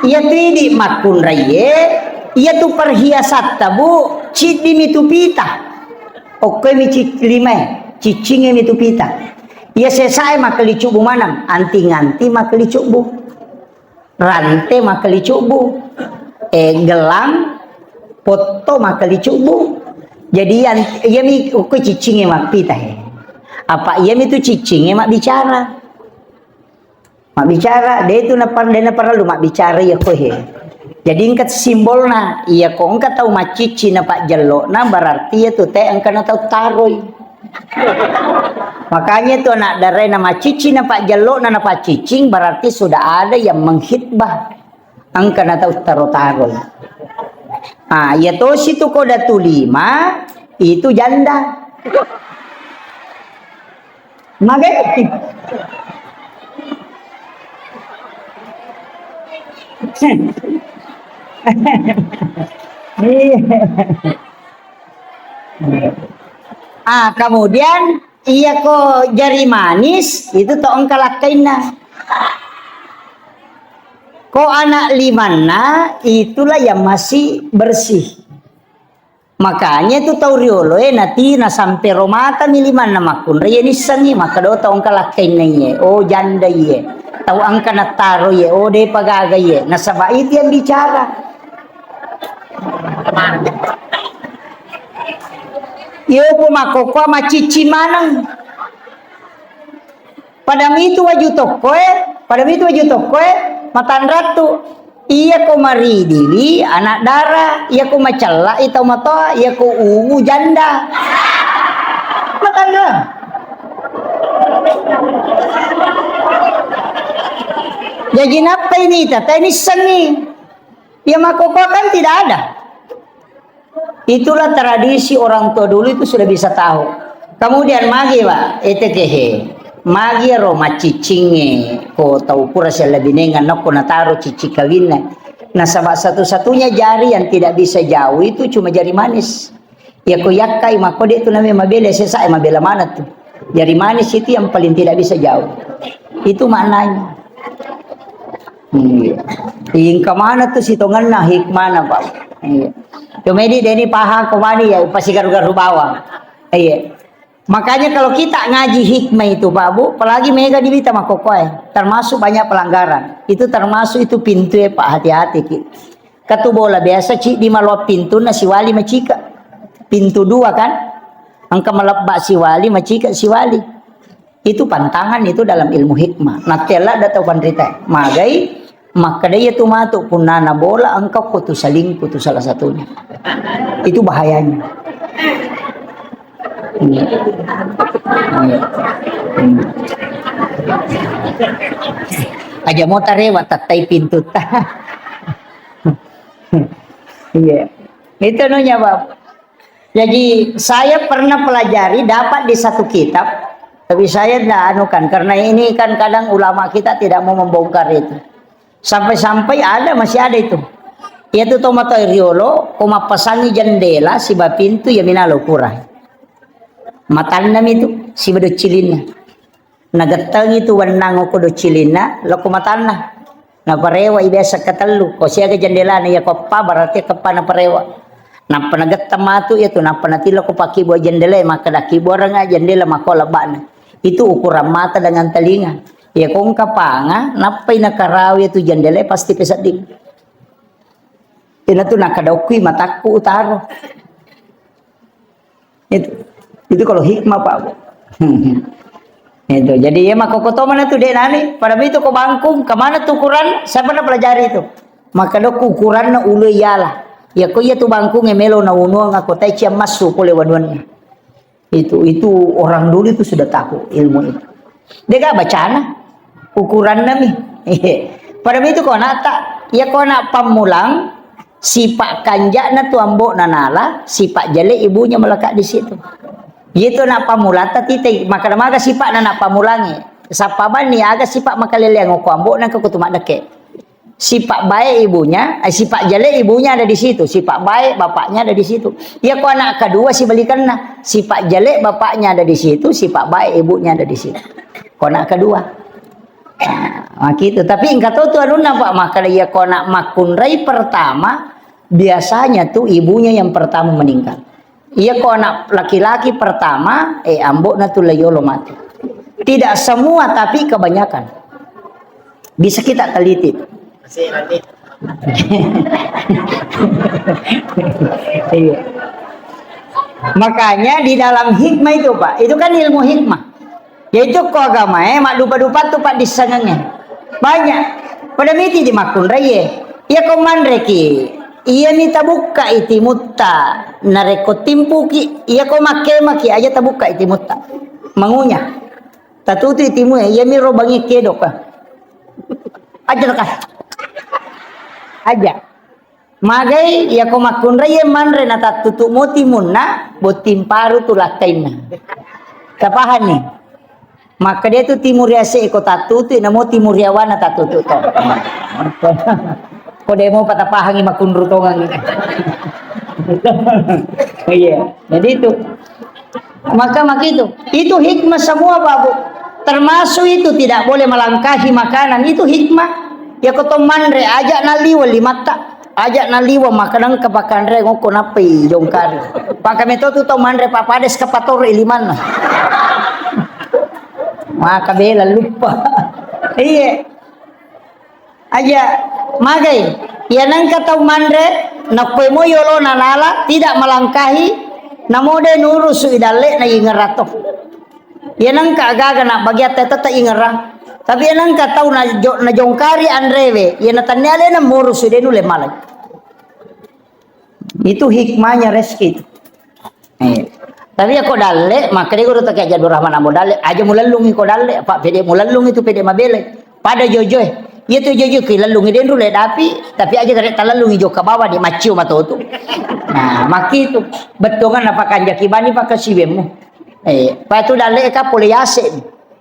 Iya tu idi makkunraie, iya tu perhiasatta, Bu, ciddi mi tu pita. Okkoi mi ci-, limae, ciccinge mi tu pita. Iya sesae makkelicubbu maneng, anting-anting makkelicubbu. Rante makkelicubbu. Eh, gelang, potto makkelicubbu. Jadi iya, iya mi okkoi ciccinge mappita he. Apa iya mi tu ciccinge mabbicara. Mabbicara, de tu napar-, de naparellu mabbicara iya ko he. Jadi engka simbolna, iya ko engka tau maccicci na pajjello'na, berarti iya tu te engka na tau taroi. Makanya tu anak darai na maccicci na pajjello'na na paccicing, berarti sudah ada yang mengkhitbah. Engka na tau taro-taroi. Ah, iya tosi tu ko datu lima, itu janda. Magai. Iya. Ah, kemudian iya ko jari manis, itu to engka lakkainna. Ko anak limanna, itulah yang masih bersih. Makanya itu tau rioloe nati nasampe ro mata mi limanna makkunrai nissengi, maka do tau engka lakkainna iye, oh janda iye, tau engka nattaro iye, oh depa gaga iye, nasaba itu yang bicara. Iyo pu makkokkoe macicci maneng. Pada mitu waju tokkoe, pada mitu waju tokkoe, matanrattu. Iya ko maridiwi anak dara, iya ko macella'i tau matoa, iya ko uwu janda. Matanra. Jaji nappa ini ta, tainissengi. Ya makkokkoe kan tidak ada. Itulah tradisi orang tua dulu itu sudah bisa tahu. Kemudian magi, Pak, etekehe. Magi ro macciccingnge ko tau pura siallebinengan nokko nataro cicci kawinna. Nasaba satu-satunya jari yang tidak bisa jauh itu cuma jari manis. Ya ko yakkai makko de tu namanya mabela, sesa mabela mana tu. Jari manis itu yang paling tidak bisa jauh. Itu maknanya. Iya. Ingka mana tu sitongenna hikmana, Pak. Iya. Cuma ini deni paham ko mani ya, pasti garu-garu bawang. Iya. Makanya kalau kita ngaji hikmah itu, Pak Bu, apalagi mega di Wita Makokoe, termasuk banyak pelanggaran. Itu termasuk itu pintu ya, Pak, hati-hati ki. Katu bola biasa ci di maluang pintu na siwali macika. Pintu dua kan? Engka malebba siwali, macika siwali. Itu pantangan itu dalam ilmu hikmah. Nattella da tau panrita. Magai, makkeda iya tu matu punnana bola engka ko tu salingku tu salah satunya. Itu bahayanya. Iya. Iya. Aja mau tarewa tattai pintu ta. Iya. Itu nunya, Bapak. Jadi, saya pernah pelajari, dapat di satu kitab, tapi saya tidak anukan, karena ini kan kadang ulama kita tidak mau membongkar itu. Sampai-sampai ada, masih ada itu. Iya tu to matoa riolo, ko mappasangi jendela, siba pintu, ya minalo kurang. Matanna mi tu, siba doccilinna. Nagettengi tu wennang okko doccilinna, lokko matanna. Naparewa i biasa ketellu, ko siaga jendelana iya ko eppa, berarti keppa naparewa. Nappa nagetteng matu iya tu, nappa natilla ko pakkibua jendela, makkeda kibua renga jendela makko lebbana. Itu ukuran mata dengan telinga. Iya ko engka panga, nappai nakarawi tu jendela pasti pesedding. Ina tu nakadaukui matakku utaro. Itu. Itu kalau hikmah, Pak Bu. Itu. Jadi ya makkokoto mana tu dek nani. Pada itu ko bangkung, kemana tu ukuran? Saya pernah pelajari itu. Maka dok ukuran na ulu iyalah. Ya ko iya tu bangkung ya melo na unuang aku tai ciam masuk pole wanuannya. Itu, itu orang dulu itu sudah tahu ilmu itu. Dega bacana ukuranna mi. Pada itu ko nata, ya ko nak pamulang, sifat kanjakna tu ambo nanala, sifat jelek ibunya melekat di situ. Itu nak pamulang tati te, maka maga sifat na nak pamulangi. Sapa bani aga sifat makaleleang ko ambo nang ko tu maddeke. Sifat baik ibunya, eh, sifat jelek ibunya ada di situ, sifat baik bapaknya ada di situ. Ya ko anak kedua sibalikanna, sifat jelek bapaknya ada di situ, sifat baik ibunya ada di situ. Ko anak kedua. Nah, makitu. Tapi engka to tu anunna, Pak, maka iya ko anak makkunrai pertama, biasanya tu ibunya yang pertama meninggal. Iya ko anak laki-laki pertama, eh, ambokna tu layolo mati. Tidak semua, tapi kebanyakan. Bisa kita teliti. Iya. Makanya di dalam hikmah itu, Pak, itu kan ilmu hikmah. Yaitu ko agamae maddupa-dupa tu paddissengengnge. Banyak. Pada miti di makkunraie. Iya ko manreki, iya mi tabukka i timutta. Narekko timpuki, iya ko makkemaki aja tabukka i timutta. Mangunya. Tatutu i timue, iya mi ro bangi kedok. Aja ka. Aja. Magai, iya ko makkunrai manre na tattutu mo timunna, botting paru tu lakkainna. Tapahanni? Maka dia tu timur ase ko tattutu, namo timur yawana tattutu to. Ko demo patapahangi makunru tongang. Iya, jadi itu. Maka makitu, itu hikmah semua, Pak Bu. Termasuk itu tidak boleh melangkahi makanan, itu hikmah. Ya ko to manre, aja naliwa limatta, aja naliwa makanan kepakanre ngoko nappai jongkari. Pakai metode to manre papades ke pator iliman. Maka bela lupa. Iya. Aja, magai. Iya nengka tau manre, nakkoe mo yolona nala, tidak melangkahi, namo de nurusu i dalle na ingerang to. Iya nengka agaga na bagiatta tette ingerang. Tapi iya nengka tau na jo-, najongkari anrewe, iya natannia alena murusu de nulle malai. Itu hikmahnya rezeki itu. Eh. Tapi ya ko dalle, makanya guru tak aja Abdul Rahman Ambo dalle, aja mulellungi ko dalle, Pak pede mulellungi itu pede mabele. Pada jojoe. Iya tu jojo ki lellungi denru le dapi, tapi aja tarik talellungi joka bawa di macio matotu. Nah, maki itu. Bettuangan apa kanjaki bani pakai siwemmu. Eh, pa itu dalle ka pole yase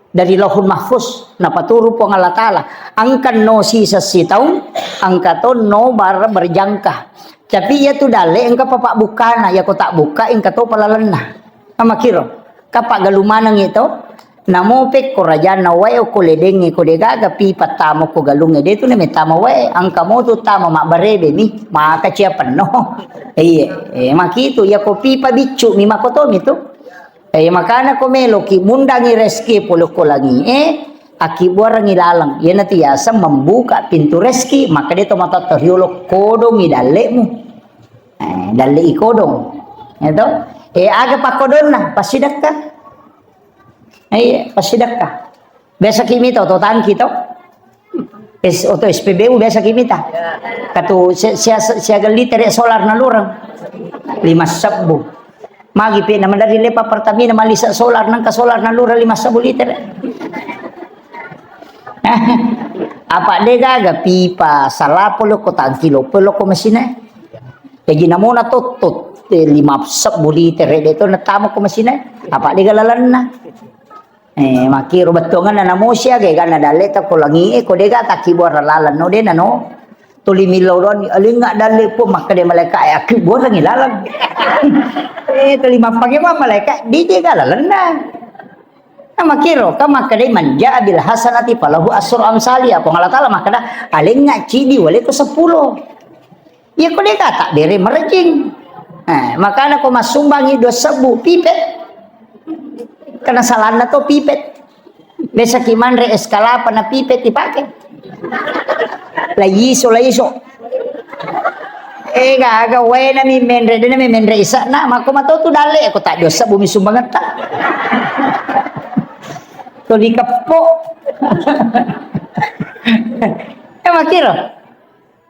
dari Lauhul Mahfuz, napaturu Puang Allah Ta'ala. Engka no sisa sitaung, engka to no bar berjangka. Tapi iya tu dalle engka papa bukana, ya ko tak buka engka to palalenna. Ama kiro, kapa galu maneng itu. Namo pekko rajanna wae ko ledeng ko degaga pipa tamo ko galunge de tu ne metama wae, engka mo tu tama mabbarebe mi, maka cia penno. Iya, eh, makitu ya ko pipa biccu mi makoto mi tu. Eh, makana ko meloki mundangi reski pole ko langi, eh, akibuarangi laleng. Iyanatu yaseng membuka pintu reski, maka de to matotta riolo kodongi dallemu. Eh, dalle i kodong. Ya to? Eh, aga pakkodonna, passidekka. Eh, iya, passidekka. Biasa ki mita oto tangki to. Es, oto S P B U biasa ki mita. Katu sia, sia, siaga litere solar na lurang. Lima sebbu. Magi pe na madari lepa Pertamina malisa solar, nangka solar na lurang lima sebbu litere. Apa de gaga pipa salapo lo ko tangki lopo lo ko mesine. Jadi namona tottot, eh, lima sebbu litere de to natama ko mesine. Apa de galalanna. Eh, makkiro bettuanganna namo siaga, egana dalle ta ko langi e, ko dega takkibuarang laleng, no de nano. Tuli millau doang, alinga dalle pun makkeda malaika e, akkibuarangi laleng. Eh, tuli mappake ma malaika, dijega lalenna. Nah, makkiro, kan makkeda man jaa bil hasanati falahu asru amsalia. Puang Allah Taala makkeda, alinga cidi wale ko seppulo. Iya ko dega tak bere merejing. Eh, makana ko massumbangi dua sebbu pipet. Karena salanna to pipet. Biasa ki manre es kalapa na pipet dipake. La iso, la iso. Eh, gaga wae na mi menre, dena mi menre isa na, mako mato tu dalle, ko tak dua sebbu mi sumbangetta. To dikeppo. Eh, makkiro.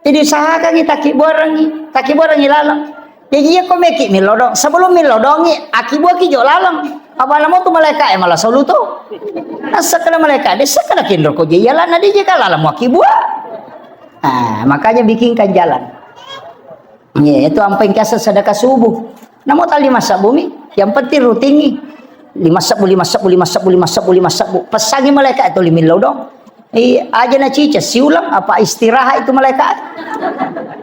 Jadi usahakangngi takkibuarangngi, takkibuarangngi laleng. Jadi iya ko meki milodong, sebelum milodongi, akkibuaki jo laleng. Apa namo tu malaika e malah solu tu. Nasekkana malaika, de sekkana kinro ko je iyalanna de je ka laleng mu akkibua. Nah, makanya bikinkan jalan. Iya, itu ampai kasa sedekah subuh. Namo tali masa bumi, yang penting rutingi. Lima sebbu, lima sebbu, lima sebbu, lima sebbu, lima sebbu. Pesangi malaika itu lima lodong. Iya, aja na cica, siulang apa istirahat itu malaikat.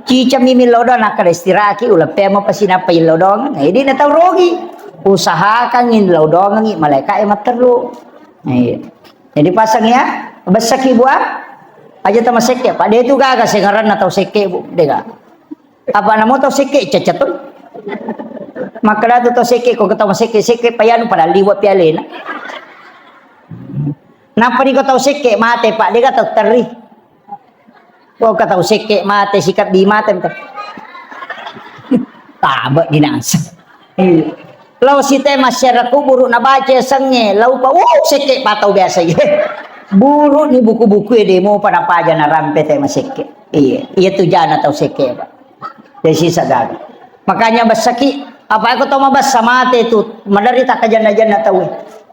Cica mimi lodong, nak ada istirahat ki, ulang pemo pasti napa lodong. Nah, jadi na tau rogi. Usahakan in lodong ngi malaikat yang matteru. Iya. Jadi pasang ya, besaki buah. Aja tama sekke, Pak. Dia itu gaga sengaran atau sekke, Bu. Dia gaga. Apa namo tau sekke cecetun? Makkeda tu tau sekke, ko tau sekke, sekke payanu pada liwa pialena. Napa ni ko tau sekke mate, Pak, dega tau terri. Ko ka tau sekke mate, sikap di mate, mate. Tabe dinasa. Iya. Lao site masyarakat kuburu nabaca sengnge, lao pa, uh, sekke patau biasa, iya. Buru ni buku-buku e demo pada paja narampe te masekke. Iya, iya tu jana tau sekke, Pak. Jadi sisa gaga. Makanya besaki, apa aku tau mabessa mate tu, madari tak kajanna-janna tau.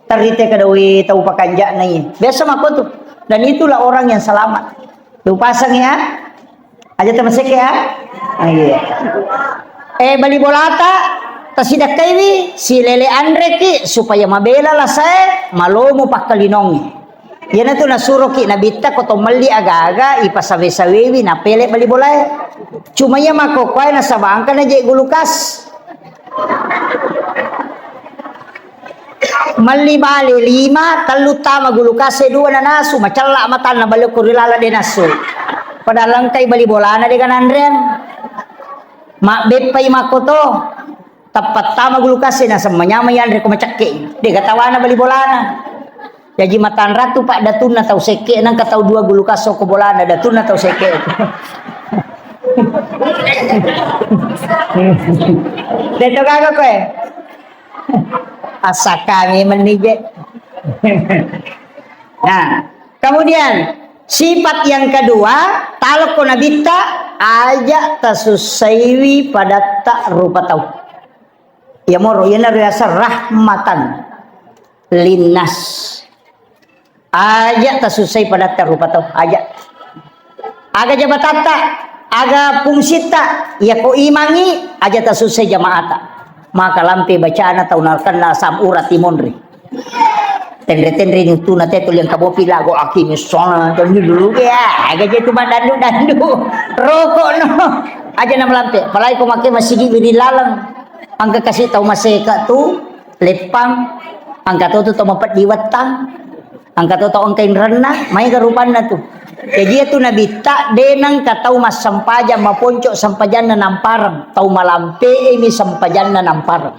Terite kedawi tau pakanjana, iya. Biasa mako tu. Dan itulah orang yang selamat. Tu pasang ya. Aja temaseke ya. Iya. Eh, bali bolata, tasidakkaiwi, silele anreki, supaya mabela lasae, malomo pakkalinongi. Iyanatu nasuroki nabitta ko to melli aga-aga, ipasawe-sawewi, napele bali bolae. Cuma iya makkokkoe nasaba engka naje gulukas. Melli bale lima, tellu tama gulukase dua nanasu, macella matanna bale ko ri lala de nasu. Padahal engkai bali bolana de gananreang. Mabbeppai makkoto. Tappa tama gulukase naseng manyameng yanre ko macekke. De gatawana bali bolana. Jaji matanratu pak datunna tau sekke, nangka tau dua gulukas ko bolana datunna tau sekke. Deto gaga koe. Asakami menni je. Nah, kemudian sifat yang kedua, talokko nabitta, aja tasussaiwi padatta rupa tau. Iya moro, iyana riaseng rahmatan linnas. Aja tasussai padatta rupa tau, aja. Aga jabatatta, aga fungsitta, iyako imangngi, aja tasussai jamaata. Maka lampe bacana tau nakenna asam urat timonri. Tenre-tenre ni uttuna te tuli engka mopi lago aqimis shalah, tuli dulu ya, aga je tu maddandu-dandu. Rokok no. Aja na melampe, apalagi ko make masigi wiri laleng. Engka kasi tau maseka tu, leppang. Engka to tu tau mapeddi wettang. Engka to tau engka inrenna, maega rupanna tu. Jaji iyatu nabitta, de nengka tau massempajang maponco sempajanna nampareng. Tau malampe'e mi sempajanna nampareng.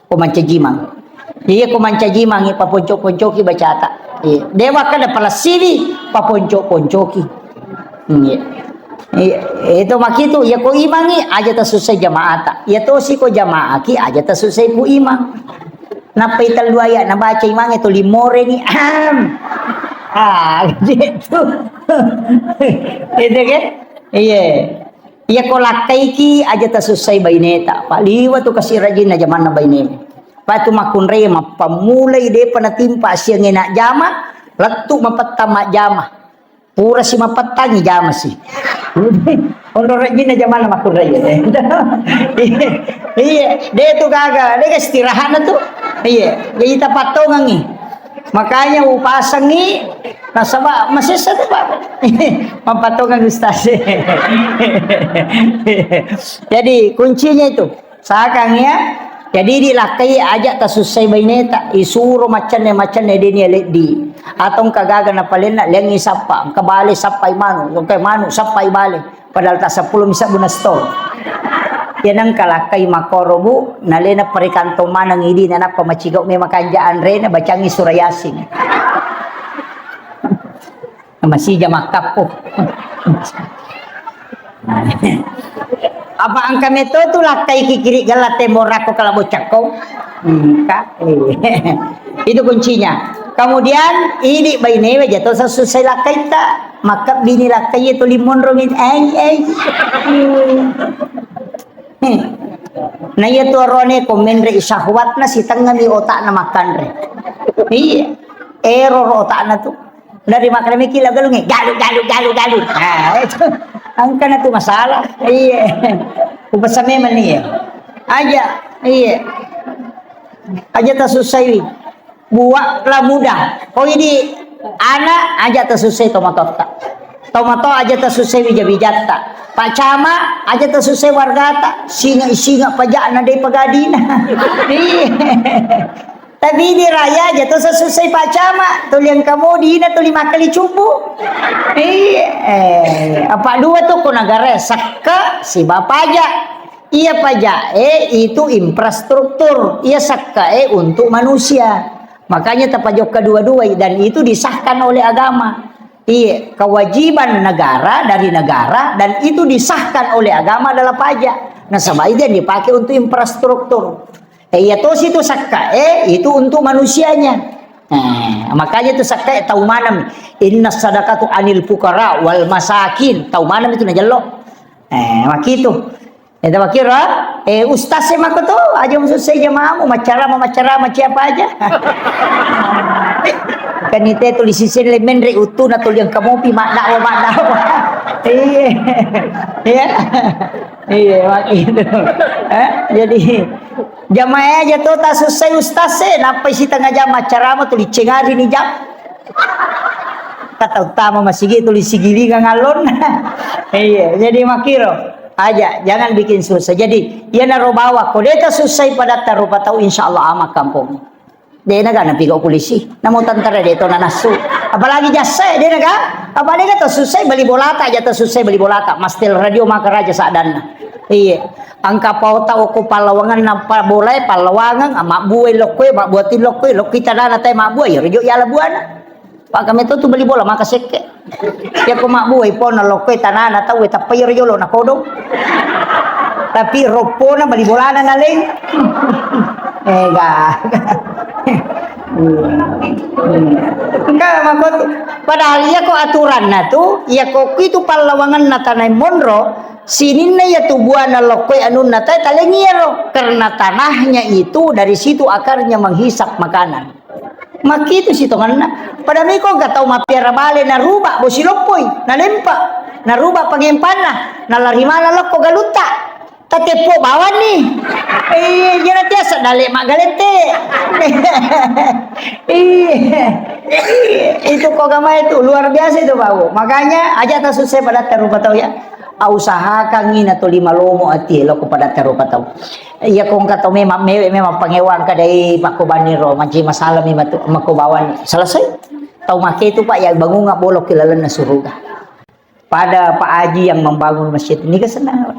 Ko mancajimang. Iya ko mancajimang, paponco-poncoki bacata. Iya. De wakkeda palessiwi, paponco-poncoki. Iya. Iya. Itu makitu, iya ko imangngi, aja tasussai jamaata. Iya tosi ko jamaaki, aja tasussai ku imang. Nappai tellu ayat nabaca imangnge tuli moreni. Ahem. Ah, gitu. Itu kan? Iya. Iya ko lakkaiki aja tasussai baineta. Pak liwa tu kasi rajinna jamanna bainemu. Pak tu makkunrai mappammulai depa natimpa siangnge nak jama, lettu mapettang majjama. Pura si mapettangi jama si. Onro rajinna jamanna makkunrai. Iya, de tu gaga, de istirahatna tu. Iya, jadi tapattongangi. Makanya upasangi nasaba masessa tu, Pak. Mappattongang ustaz. Jadi kuncinya itu, sakang ya. Jadi dilakkai aja tasussai baineta, isuro macenne-macenne deni aleddi. Atau engka gaga napalenna, lengi sappa, engka bale sappai manu, engka manu sappai bale. Padahal ta seppulo misa guna store. Iya nengka lakkai makkoro, Bu, nalena perikantong maneng idi, nanappa macigau memang kanja anrena, bacangi surah Yasin. Masija makkappo. Apa engka meto tu lakkai kikiri gella tembok rako kala bocakko? Engka. Itu kuncinya. Kemudian idi bainewe jato sesuai lakkaita. Makkebbini lakkai tuli monro min, ai, ai. Hmm. Na iya tu arone ko menre syahwatna sitengngami otakna makkanre. Iya. Error otakna tu. Dari makkanre miki la galungi, galu, galu, galu, galu. Nah, itu. Angkana tu masalah. Iya. Upasa memang iya. Aja, iya. Aja tasussai. Buah la muda. Ko idi ana aja tasussai tomatotta. Tomato aja tasussai wija-wijatta. Pak Camat aja tasussai wargata. Singa-singa pajakna dei pagadina. Iya. Tapi di raya aja to sasussai Pak Camat. Tuli engka modina tuli makkali cubbu. Iya. Eh, apa dua tu ko negara sekka siba pajak. Iya pajae itu infrastruktur, iya sakkae untuk manusia. Makanya tapajokka dua-dua dan itu disahkan oleh agama. Iya, kewajiban negara dari negara dan itu disahkan oleh agama adalah pajak. Nasaba itu yang dipakai untuk infrastruktur. Eh, iya tosi itu sakkae itu untuk manusianya. Nah, makanya itu sakkae tau maneng. Inna sadaqatu anil fuqara wal masakin. Tau maneng itu najello. Eh, makitu. Eda makiro, eh, ustaz e mako to, aja musussai jamaahmu, maccarama, maccarama, siapa aja. Kan ite tuli siseng le menre uttuna tuli engka mopi, maddawa, maddawa. Iya. Iya. Iya, mak-, gitu. Eh, jadi, jamaah aja to tasussai ustaz e, nappai sitengah jam maccarama tuli cengari ni jam. Kata utama masigi tuli sigilingang allonna. Iya, jadi makiro. Aja, jangan bikin susah. Jadi, iyanaro bawang, ko de tasussai padatta rupa tau, insya Allah aman kampong. De naga napigau polisi, namo tentara de to nanassu. Apalagi jasa, de naga, apa de tasussai bali bolata, aja tasussai bali bolata. Mastel radio maka raja sadanna. Iya. Engka paota okko pallawangenna pa-, bolae, pallawangang, mabbuai lokkoe, mabbuati lokkoe, lokki tanana tae mabbua, iyaro jo yala buana. Paka meto tu bali bola maka sekke. Iya ko mabbuai pona lokkoe tanana tau e tappa iyaro jolo na kodong. Tapi roppona bali bolana naleng. Ega. Enggak, maksud, padahal iya ko aturanna tu, iya ko kuitu pallawangenna tanae monro, sininna iya tu buana lokkoe anunna tae talengi iyaro, karena tanahnya itu dari situ akarnya menghisap makanan. Makitu sitongenna. Pada miko ga tau mappiara bale naruba bosi loppoi, nalempa. Naruba pangempanna, nalari mana lokko galutta. Tateppo bawanni. Eh, jana tiasa dale magalette. Iya. Itu kok gamai itu luar biasa itu, Pak Bu. Makanya aja tak susah pada rupa tau ya. Usahakan ina to lima lomo ati lo kepada rupa tau. Iya, kong kata memang mewe memang pangewang kadai pakko bani ro manci masalah memang tu mako bawani. Selesai. Tau make itu, Pak, ya bangunga bolok ke lalenna suruga. Pada Pak Haji yang membangun masjid ini kesenangan.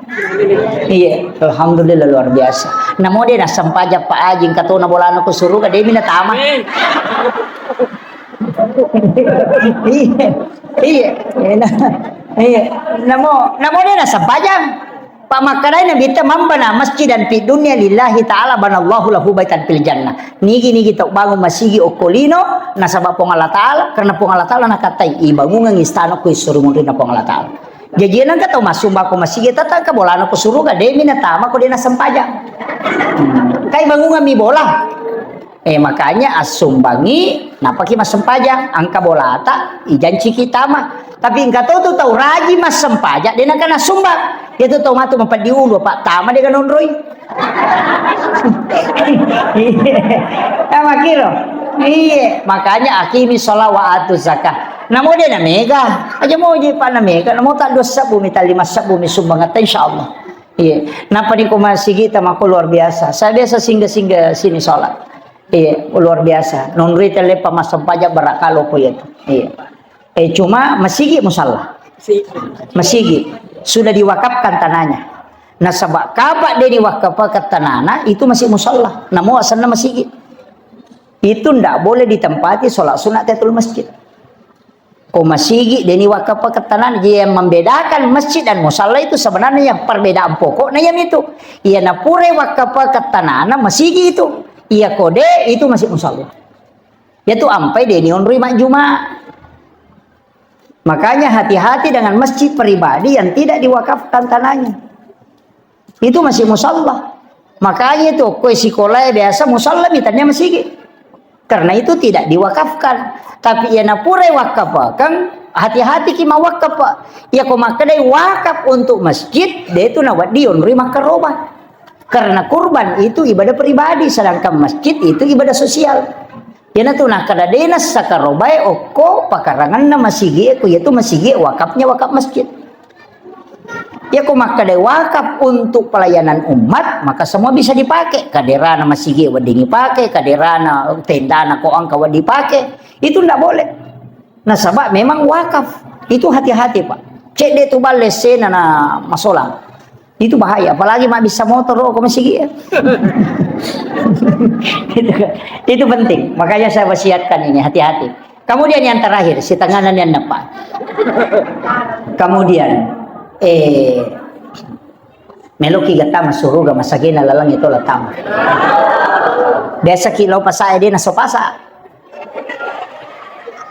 Iya, alhamdulillah luar biasa. Namo de nasempajang Pak Haji, engka tona bolana ko suruga, de mina tama. Iya, iya, iya. Namo, namo de nasempajang. Pak makkedai Nabitta, "Man bana masjidan fid dunya lillahi ta'ala banallahu lahu baitan fil jannah." Nigi-nigi tau bangun masigi okko lino nasaba Puang Allah Ta'ala, karena Puang Allah Ta'ala nakatai, "Ibangungang istana ko isuru munrinna Puang Allah Ta'ala." Jaji nangka tau massumbako masigi, tatangka bolana ko suruga, de mina tama ko de nasempajang. Kai bangungan mi bola. Eh, makanya assumbangi, napaki massempajang, angka bolata, ijanciki tama. Tapi engka to tu tau raji massempajang, de nangka nassumbang. Iya tu tau matu mapeddi ulu, Pak, tama de ganonroi. Iya. Tama kiro. Iya, makanya akimi sholat wa atu zakah. Namo de na mega, aja mau je Pak na mega, namo tak dua sebbu mi, tak lima sebbu mi sumbang, insyaallah. Iya, napa ni ko masigi tama ko luar biasa. Saya biasa singgah-singgah sini sholat. Iya, luar biasa. Nonroi tele pamassempajang barakalo ko iya tu. Iya. Eh, cuma masigi musalla. Masigi. Sudah diwakafkan tanahnya. Nasaba kapa de diwakafkan tanahna itu masih musalla. Namo asanna masigi. Itu ndak boleh ditempati sholat sunat tahiyatul masjid. Ko masigi, deni wakafakeng tanana, jadi yang membedakan masjid dan musalla itu sebenarnya yang perbedaan pokoknya yang itu. Iya napura wakafakeng tanana masigi itu. Iya kode itu masih musalla. Yaitu ampai deni onroi majjuma. Makanya hati-hati dengan masjid pribadi yang tidak diwakafkan tanahnya. Itu masih musalla. Makanya itu, kue sikola biasa musalla mitannya masigi. Karena itu tidak diwakafkan. Tapi iya napura wakafakeng, hati-hati ki mawakaf. Iya ko makkedai wakaf untuk masjid, de itu nawedding onroi makkaroba. Karena kurban itu ibadah pribadi, sedangkan masjid itu ibadah sosial. Iyanatu nakkeda de nassakarobae okko pakaranganna masigi e, ko iyatu masigi e wakafnya wakaf masjid. Iya ko makkeda wakaf untuk pelayanan umat, maka semua bisa dipakai. Kaderana masigi e wedding dipakai, kaderana tendana ko engka wedding dipakai. Itu ndak boleh. Nasaba memang wakaf. Itu hati-hati, Pak. Cedde tu balle sena na masolang. Itu bahaya, apalagi mabbissa motor, oh, ko masigi ya. Itu, itu penting. Makanya saya wasiatkan ini, hati-hati. Kemudian yang terakhir, si tanganan yang nepa. Kemudian, eh, meloki getta masuruga masagena lalang itu letama. Biasa ki lo pasa, eh, dia naso pasa.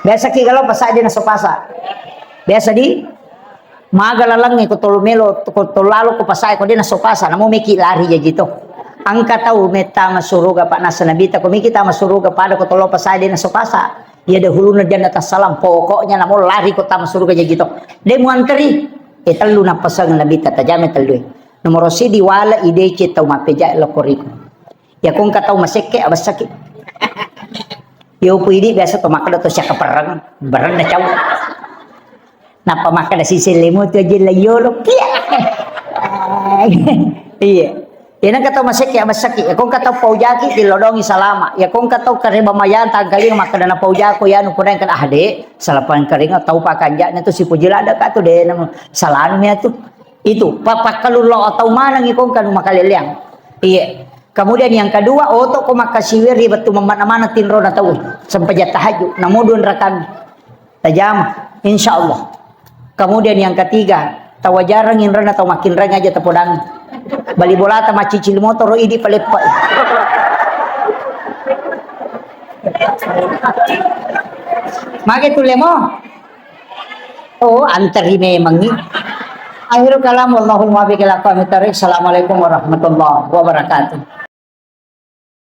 Biasa ki kalau pasa, dia naso pasa. Biasa di Maga lalengnge ko tolo melo, ko tolo lalo ko pasae ko de naso pasa, namo meki lari jaji to. Engka tau metta masuruga, Pak, nasa Nabita, ko meki ta masuruga pada ko tolo pasae de naso pasa. Iya dahuluna janna tassalang, pokoknya namo lari ko ta masuruga jaji to. De muanteri. Eh, tellu napasang Nabita, tajame tellu. Nomoro sidi wala idece tau mappeja lo koriko. Ya ko engka tau masekke abessaki. Yo pui di biasa to makkeda to siakaperreng, bereng na cau. Nappa makkeda sisellemu tu aja la yolo. Iya. Iya nengka tau masekke abessaki. Ya ko engka tau paujaki tilodongi salama. Ya ko engka tau kareba mayang tangkalinga makkeda napaujako yanu puraeng kada ah de. Salapang karinga tau pakanjana tu sipuji lada ka tu de namu salanu ya tu. Itu, pa-, pakkalullo tau maneng iko engka nu makaleleang. Iya. Kemudian yang kedua, oto ko makkasiwiri wettu mammanna-manna tinrona tau. Sempajang tahajud, namo dua rakang. Tajama, insya Allah. Kemudian yang ketiga, tawajarang inrana tau makinrang aja tapodang. Bali bolata macicil motoro idi paleppa. Mage tu lemo. Oh, anteri memangngi. Akhirul kalam, wallahul muwaffiq ila aqwamit thariq. Assalamualaikum warahmatullahi wabarakatuh.